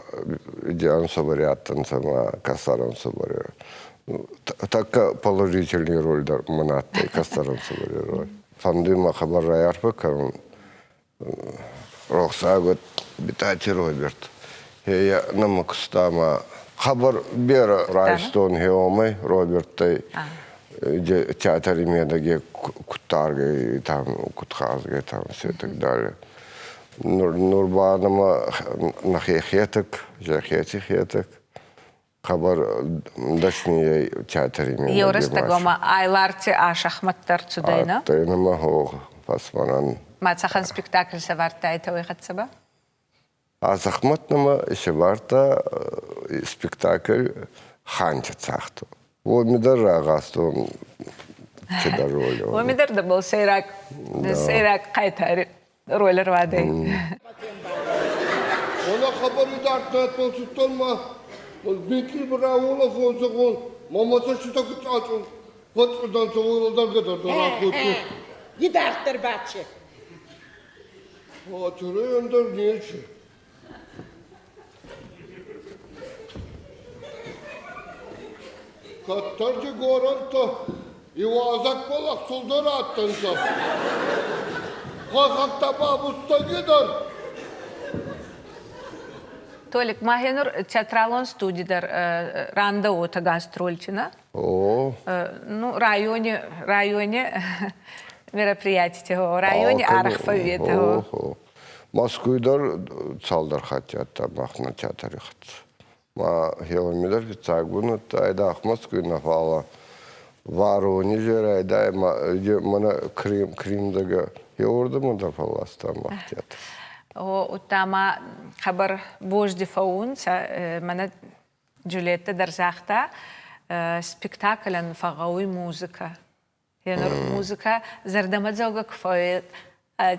идеан собариаттан сама кастаран собари. Так положительный роль дар манаттай кастаран собари роль. Фанды ма хабар раярпа карун Рохсагот Битати Роберт. Я намакстама хабар бера райстон хеомай Робертай театр имедаге куттарге там кутхазге там все так далее. Нурбанама нахехеток, жахети хеток. Хабар дӕсни театри Еу рӕстӕгомӕ Айларти Асӕхмӕт дӕр цудӕй, нӕ? Адтӕй нӕмӕ гъо, фӕсмӕнӕн. Ма цӕхӕн спектакль сӕвардтайтӕ уой хӕццӕ ба? Асӕхмӕт нӕмӕ исӕвардта спектакль Ханти цагъто. Уоми дӕр рагъазтон цидӕр роль. Уоми дӕр дӕбӕл сӕйраг, сӕйраг хъайтари роль ӕрвадӕй. Она хабары дарддӕр цыдтӕн ма Дмитрий Браулов зӕгъон, мама цӕстытӕ куыд ацъун, фӕцъыдан цӕуылдӕргӕ дӕр ракодтой. Идарддӕр бачи. Фатирӕй ӕндӕр нечи. Кӕддӕрти горӕнтӕ иуазӕг бӕлӕгъ адтӕнцӕ. Хуӕнхӕгтӕ ба бустӕги дӕр. Толик, ма гьенур театралон студи дӕр рандӕуотӕ гастрольти, нӕ? О. Ну, райони, райони мероприятите, райони арӕх фӕууетӕ. Москвы дӕр цалдӕр хатти адтӕн махмӕ театри хӕццӕ. Ма хеуӕнми дӕр фиццаг бунӕттӕ айдагъ Мӕскуй нӕ, фалӕ Воронежи райдай ма мӕнӕ Крым, Крымдӕгӕ еуурдӕмӕ дӕр фӕлласта мах театр. О, удта ма хъӕбӕр бозди фӕуунцӕ, мӕнӕ Джульетта дӕр загъта, спектаклӕн фӕгъгъӕуй музыкӕ. Енур музыкӕ зӕрдӕмӕдзӕугӕ ку фӕууй,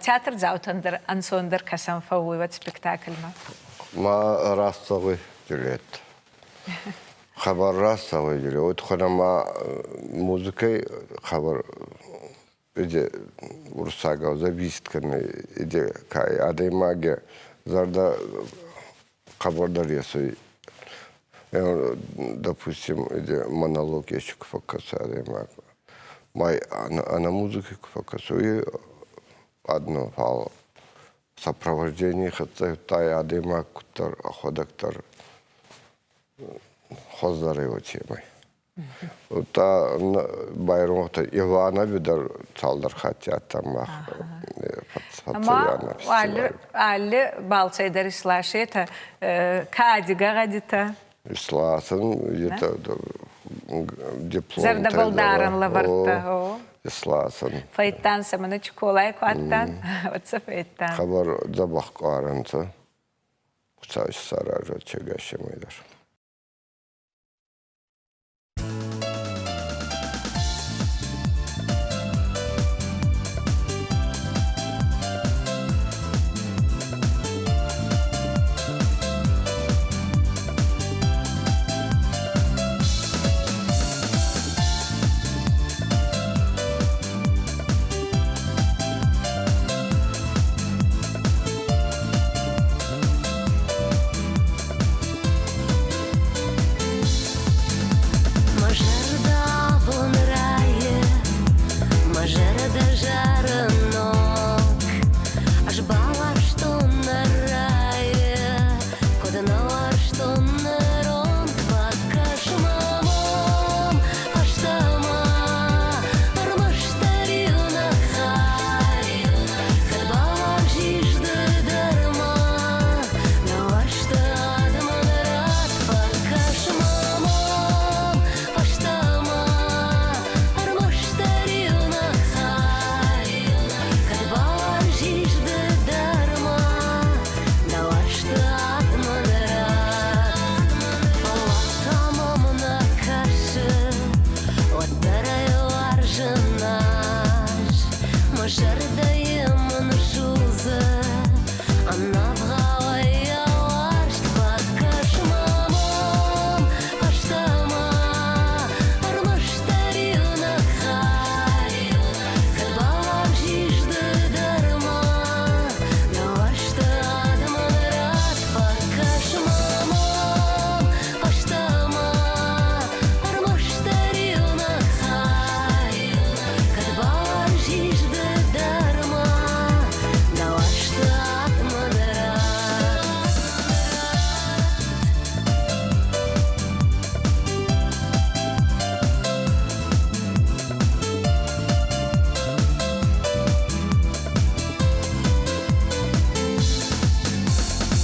театрдзаутӕн дӕр ӕнцондӕр кӕсӕн фӕууй уӕд спектакльмӕ. Ма раст зӕгъуй Джульетта. Хабар раст зӕгъуй Джульетта. Уой туххӕн ма музыкӕй хабар иде уруссагау зависит кӕны иде кай адӕймаги зӕрдӕ хъӕбӕрдӕр есуй. Допустим, иде монолог ести ку фӕккӕса адӕймаг. Ма ӕнӕ музыки ку фӕккӕсуй одно, фал сопровождение хӕццӕ тай адӕймаг куддӕр ӕхуӕдӕг дӕр хуӕздӕр еу темӕй. Та байронхтӕ Иванови дӕр цалдӕр хатти адтӕн мах Ӕма алли балцӕй дӕр исласетӕ кади гӕгъӕдитӕ? Исласӕн, етӕ дипломтӕ. Зӕрдӕбӕлдарӕн лӕвӕрттӕ. Исласӕн. Фӕйдтан сӕ мӕнӕ Чиколай ку адтан, уӕд сӕ фӕйдтан. Хъӕбӕр дзӕбӕх къуарӕнцӕ. Хуцау исаразӕд сегасемӕй дӕр. Мӕ зӕрдӕ абон райы, мӕ зӕрдӕ зары ног. Ӕз бауарзтон нӕ райы, куыд нӕ уарзтон ныронг. Бакӕс мӕм фӕстӕмӕ, ӕрмӕстдӕр иунӕг хай. Кӕд бауарзис ды дӕр ма, нӕ уарзты адӕмӕн рад. Фӕкӕс мӕм фӕстӕмӕ, ӕрмӕстдӕр иунӕг хай. Кӕд бауарзис ды дӕр ма, нӕ уарзты адӕмӕн рад. Фӕлӕ мӕм нӕ кӕсы, уӕддӕр ӕй уарзын ӕз. Мӕ зӕрдӕйы мын судзы ӕнӕвгъауӕй йӕ уарзт. Бакӕс мӕм фӕстӕмӕ, ӕрмӕстдӕр иунӕг хай. Кӕд бауарзис ды дӕр ма, нӕ уарзты адӕмӕн рад. Фӕкӕс мӕм фӕстӕмӕ, ӕрмӕстдӕр иунӕг хай. Кӕд бауарзис ды дӕр ма, нӕ уарзты адӕмӕн рад.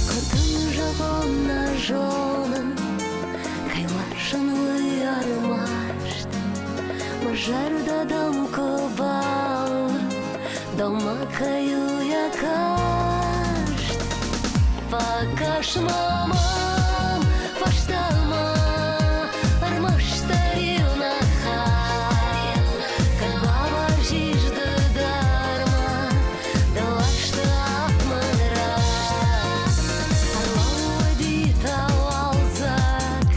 Куы дын зӕгъон нӕ зонын, кӕй уарзын уый ӕрмӕст. Мӕ зӕрдӕ дӕм куы бӕллы, дӕумӕ кӕй у йӕ каст. Фӕкӕс ма мӕм фӕстӕмӕ, ӕрмӕстдӕр иунӕг хатт. Кӕд бауарзис ды дӕр ма, дӕ уарзты мын ратт. Ӕрлӕууыди та уалдзӕг,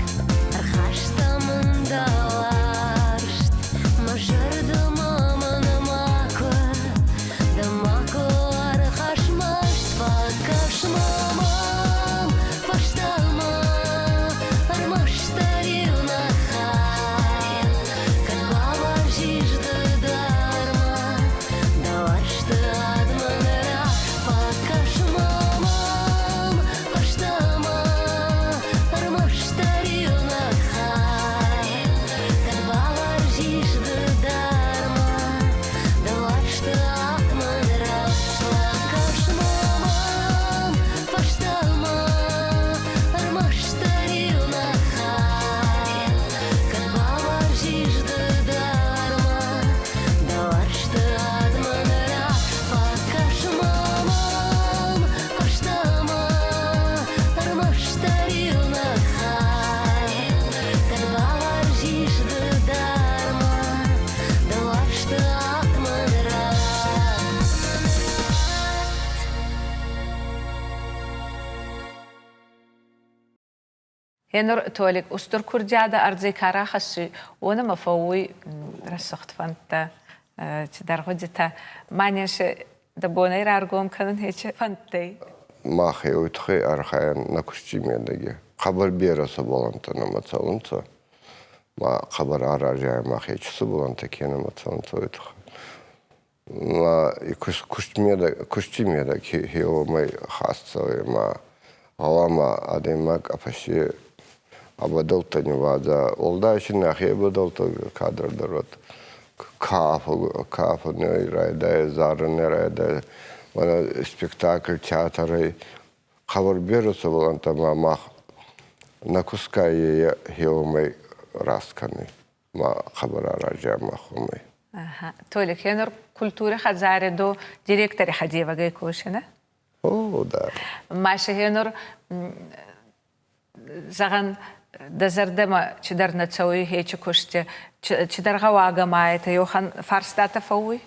ӕрхаста мын дӕ уарзт. Мӕ зӕрдӕмӕ мын макуы, дӕ макуы ӕрхӕсс маст. Фӕкӕс ма мӕм фӕстӕмӕ. Гъенур Толик устур курдиадӕ ӕрдзӕй ка рахӕссуй, уонӕмӕ фӕууй рӕсугъд фӕндтӕ, цидӕр гъудитӕ. Ма не дӕ бонӕй раргом кӕнун хечи фӕндтӕй? Мах еуей туххӕй архайӕн нӕ кусти медӕги. Хъӕбӕр берӕ сувӕллӕнттӕ нӕмӕ цӕунцӕ. Ма хъӕбӕр аразӕй мах ечи сувӕллӕнттӕ ке нӕмӕ цӕунцӕ, уой туххӕй. Ма кусти медӕг хеуомӕй хаст цӕуй ма гъӕуама адӕймаг ӕ ӕ ниууадза. Уӕлдай си нӕхе бӕдӕлттӕ кадӕр дӕр уӕд кафунӕй райдайа, зарунӕй райдайа, мӕнӕ спектакль театрӕй хъӕбӕр берӕ сувӕллӕнттӕ ма мах нӕ кусгӕй хеуомӕй раст кӕнуй. Ма хъӕбӕр аразӕ мах уомӕй. Толик, енур культури хӕдзари ду директори хӕдевӕгӕй косинӕ? О, да. Ма енур зӕгъӕн, дӕ зӕрдӕмӕ чидӕр нӕ цӕуй хечи кусти, чидӕр гъӕуагӕ ма етӕ еухан фарстатӕ фӕууй?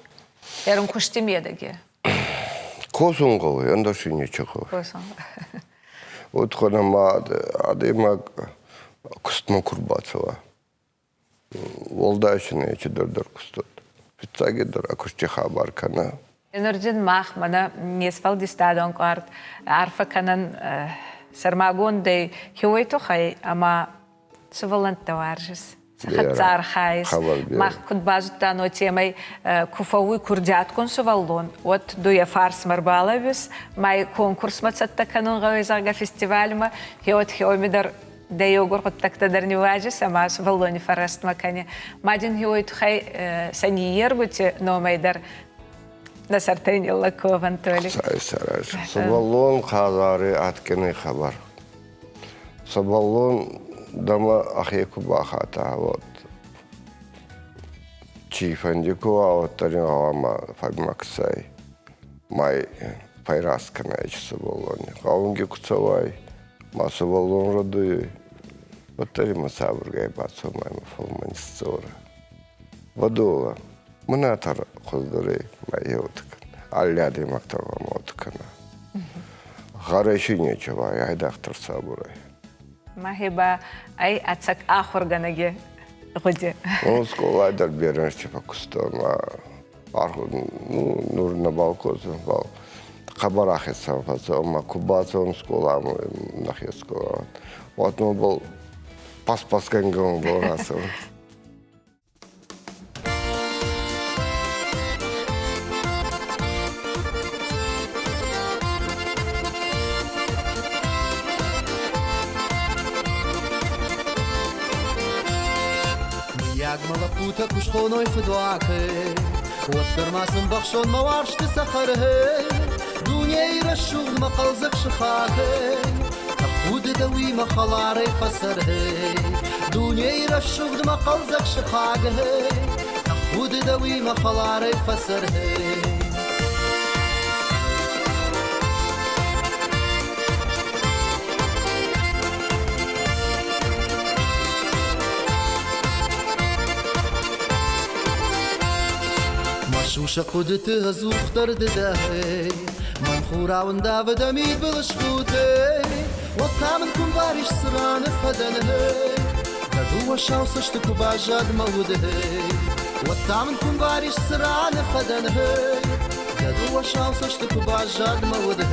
Ерун кусти медӕги? Косун гъӕуй, ӕндӕр си нечи гъӕуй. Косун. Вот ма адӕймаг кустмӕ ку рбацӕуа, Уӕлдай си нечи дӕр кустот. Фиццагидӕр ӕ кусти хабар кӕнӕ. Нурдин мах мӕнӕ не сфӕлдистадон къуард арфӕ кӕнӕн сӕрмагондӕй хеуой туххӕй ӕма сувӕллӕнттӕ уарзис, сӕ хӕццӕ архайис. Мах куд базудтан, уотемӕй ку фӕууй курдиатгун сувӕллон, уӕд ду йӕ фарсмӕ ӕрбалӕууис, ма конкурсмӕ цӕттӕ кӕнун гъӕуй, зӕгъгӕ, фестивальмӕ, хеуӕт хеуоми дӕр дӕ еугур гъуддӕгтӕ дӕр ниууадзис ӕма сувӕллони фӕррӕстмӕ кӕни. Ма дин уой туххӕй сӕ ниййергути номӕй дӕр нӕ сӕртӕй ниллӕг ковӕн, Толик. Сувӕллон хъазари адгини хабар. Сувӕллон дӕмӕ ӕхе ку бахата, вот чийфӕнди ку уа, уӕддӕр ин гъӕуама фӕммӕксай, май фӕйраст кӕнай сувӕллони. Гъӕунги ку цӕуай, ма сувӕллон рӕдуйуй, уӕддӕр имӕ сабургай бацо ма имӕ фӕлмӕн исдзорӕ. Вадола, мӕнӕ хуӕздӕрӕй ма еутӕ кӕнӕ, алли адӕймаг дӕр гъӕуама уотӕ кӕна. Гъӕрӕй си нечи уа, айдагъдӕр сабурӕй. Мӕхе ба ӕй ӕцӕг ахургӕнӕги гъуди. Ну, скъолай дӕр берӕ ӕнзти фӕккустон, ма ну, нур нӕбал косун, фал хъӕбӕр ӕхецӕн фӕцӕун, ма ку бацӕун скъоламӕ, нӕхе скъоламӕ, уӕд мӕбӕл пас-пасгӕнгӕ мӕбӕл рацӕун. Мыййаг мӕ лӕппутӕ куы схоной фыдуагы, уӕддӕр ма сын бахсон мӕ уарзты цӕхӕры. Дунейы рӕсугъд мӕ хъӕлдзӕг сыхагы, тӕхуды дӕуимӕ хӕларӕй фӕцӕры. Дунейы рӕсугъд мӕ хъӕлдзӕг сыхагы, тӕхуды дӕуимӕ хӕларӕй фӕцӕры. Мӕ сусӕг хъуыдыты ӕдзухдӕр ды дӕ, Мӕн хурау ӕндавы дӕ мидбыл схудтӕй. Уӕд та мын куы мбарис, цы раны фӕдӕн, Дӕ дыууӕ сау цӕсты куы баззад мӕ уды. Уӕд та мын куы мбарис, цы раны фӕдӕн, Дӕ дыууӕ сау цӕсты куы баззад мӕ уды.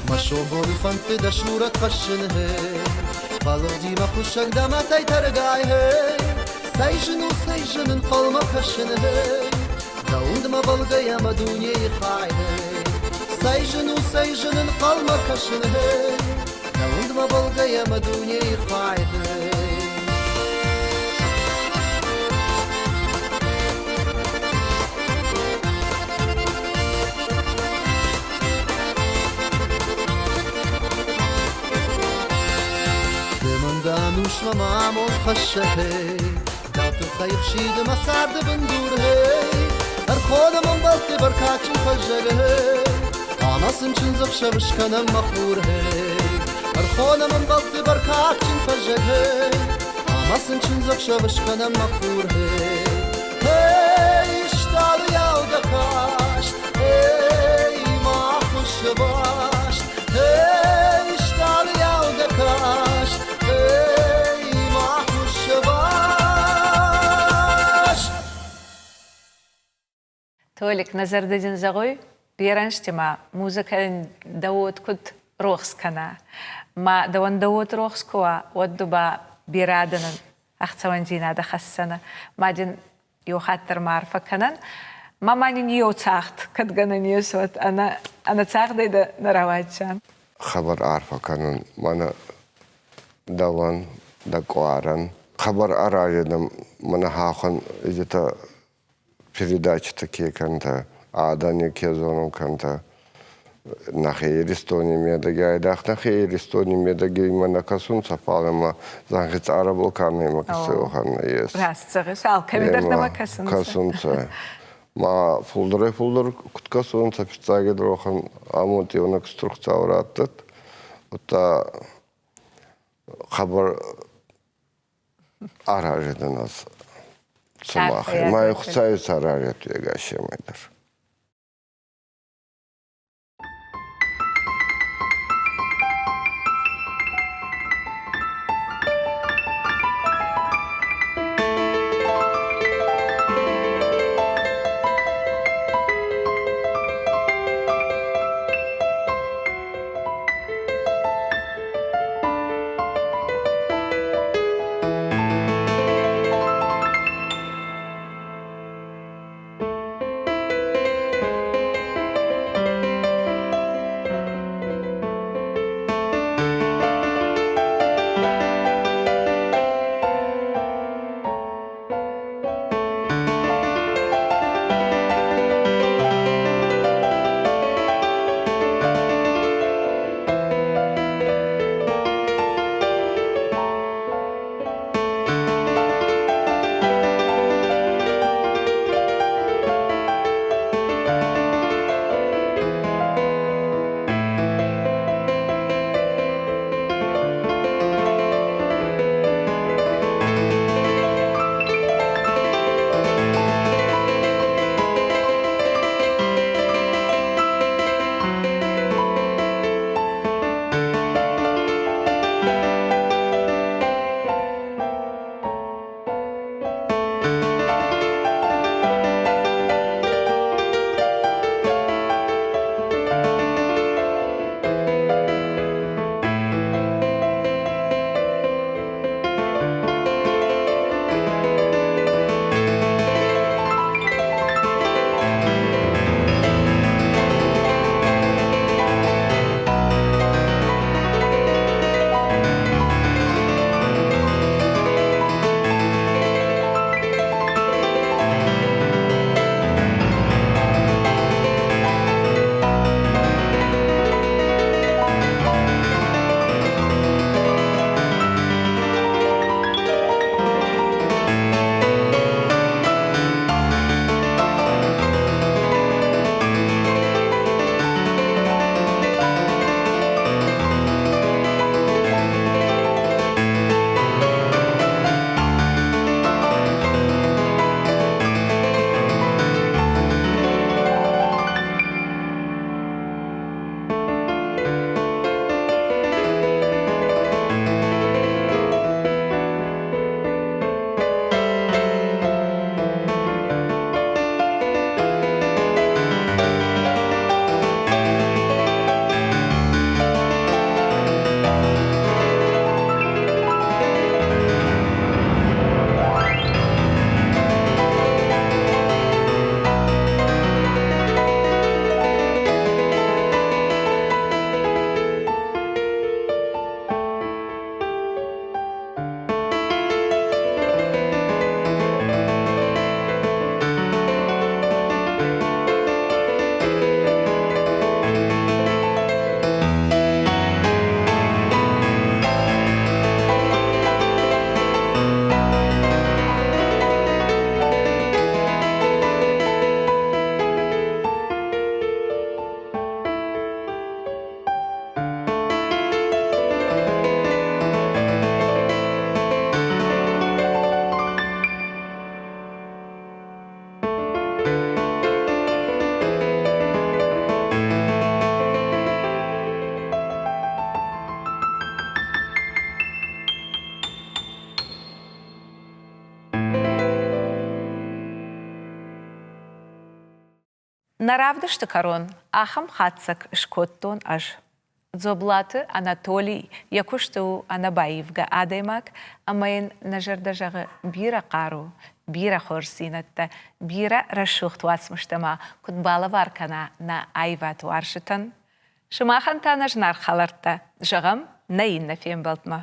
Мӕ сомбоны фӕндты дӕ сурӕт хӕссын, Фӕлыгъди мӕ хуыссӕг дӕ мӕтӕй тӕргай. Цӕй зын у, цӕй зын ӕнхъӕлмӕ кӕсын, Дӕ уындмӕ бӕлгӕйӕ мӕ дунейы хай. Цӕй зын у, цӕй зын ӕнхъӕлмӕ кӕсын. Амондмӕ бӕлгӕйӕ мӕ дунейы хай. Ды мын дӕ ӕнусмӕ мӕ амонд хӕссӕг, Дӕу тыххӕй хсиды мӕ царды бындур, Ӕрхонӕм ӕмбӕлтты бӕркадджын фӕззӕг, Ӕмӕ сын чындзӕхсӕв скӕнӕм мӕ хур. Ӕрхонӕм ӕмбӕлтты бӕркадджын фӕззӕг, Ӕмӕ сын чындзӕхсӕв скӕнӕм мӕ хур. Эй, стъалыйау дӕ каст, эй, ма хуыссы баст, эй, стъалыйау дӕ каст, эй, ма хуыссы баст. Толик, нӕ зӕрдӕ дин зӕгъуй, берӕнзти ма музыкӕйӕн дӕ уод куд рохс кӕна. Ма дӕуӕн дӕ уод рохс ку уа, уӕд ду ба берӕ адӕнӕн ӕхцӕуӕндзийнадӕ хӕссӕнӕ. Ма дин еу хатт дӕр ма арфӕ кӕнӕн. Ма ма нин еу цагъд кӕд гӕнӕн ес, уӕд ӕнӕ ӕнӕ цагъдӕй дӕ нӕ рауайдзӕн. Хабар арфӕ кӕнун мӕнӕ дӕуӕн, дӕ къуарӕн. Хабар аразӕн мӕнӕ хӕххон где-то передачитӕ ке кӕнтӕ, адӕни ке зонун кӕнтӕ. Нӕхе Иристони медӕги, айдагъ нӕхе Иристони медӕги имӕ нӕ кӕсунцӕ, фал ӕма зӕнхи цъарӕбӕл ка нӕма кӕсуй, ес. Раст зӕгъис, алкӕми дӕр нӕмӕ кӕсунцӕ. Кӕсунцӕ. Ма фулдӕрӕй-фулдӕр куд кӕсунцӕ, фиццагидӕр уӕхӕн амонд еунӕг стур Хуцау раттӕд. Удта хъӕбӕр аразӕн ӕз сымахӕй. Мӕ Хуыцауы цӕрарӕт ӕгасемӕй дӕр. Нӕ равдысты кӕрон ахӕм хатдзӕг скодтон ӕз. Дзоблаты Анатолий йӕ куысты у ӕнӕбаивгӕ адӕймаг ӕмӕ йын нӕ зӕрдӕ зӕгъы бирӕ хъару, бирӕ хорздзинӕдтӕ, бирӕ рӕсугъд уацмыстӕ ма куыд балӕвар кӕна нӕ аивадуарзджытӕн. Сымахӕн та нӕ зынаргъ хӕлӕрттӕ, зӕгъӕм, нӕ иннӕ фембӕлдмӕ.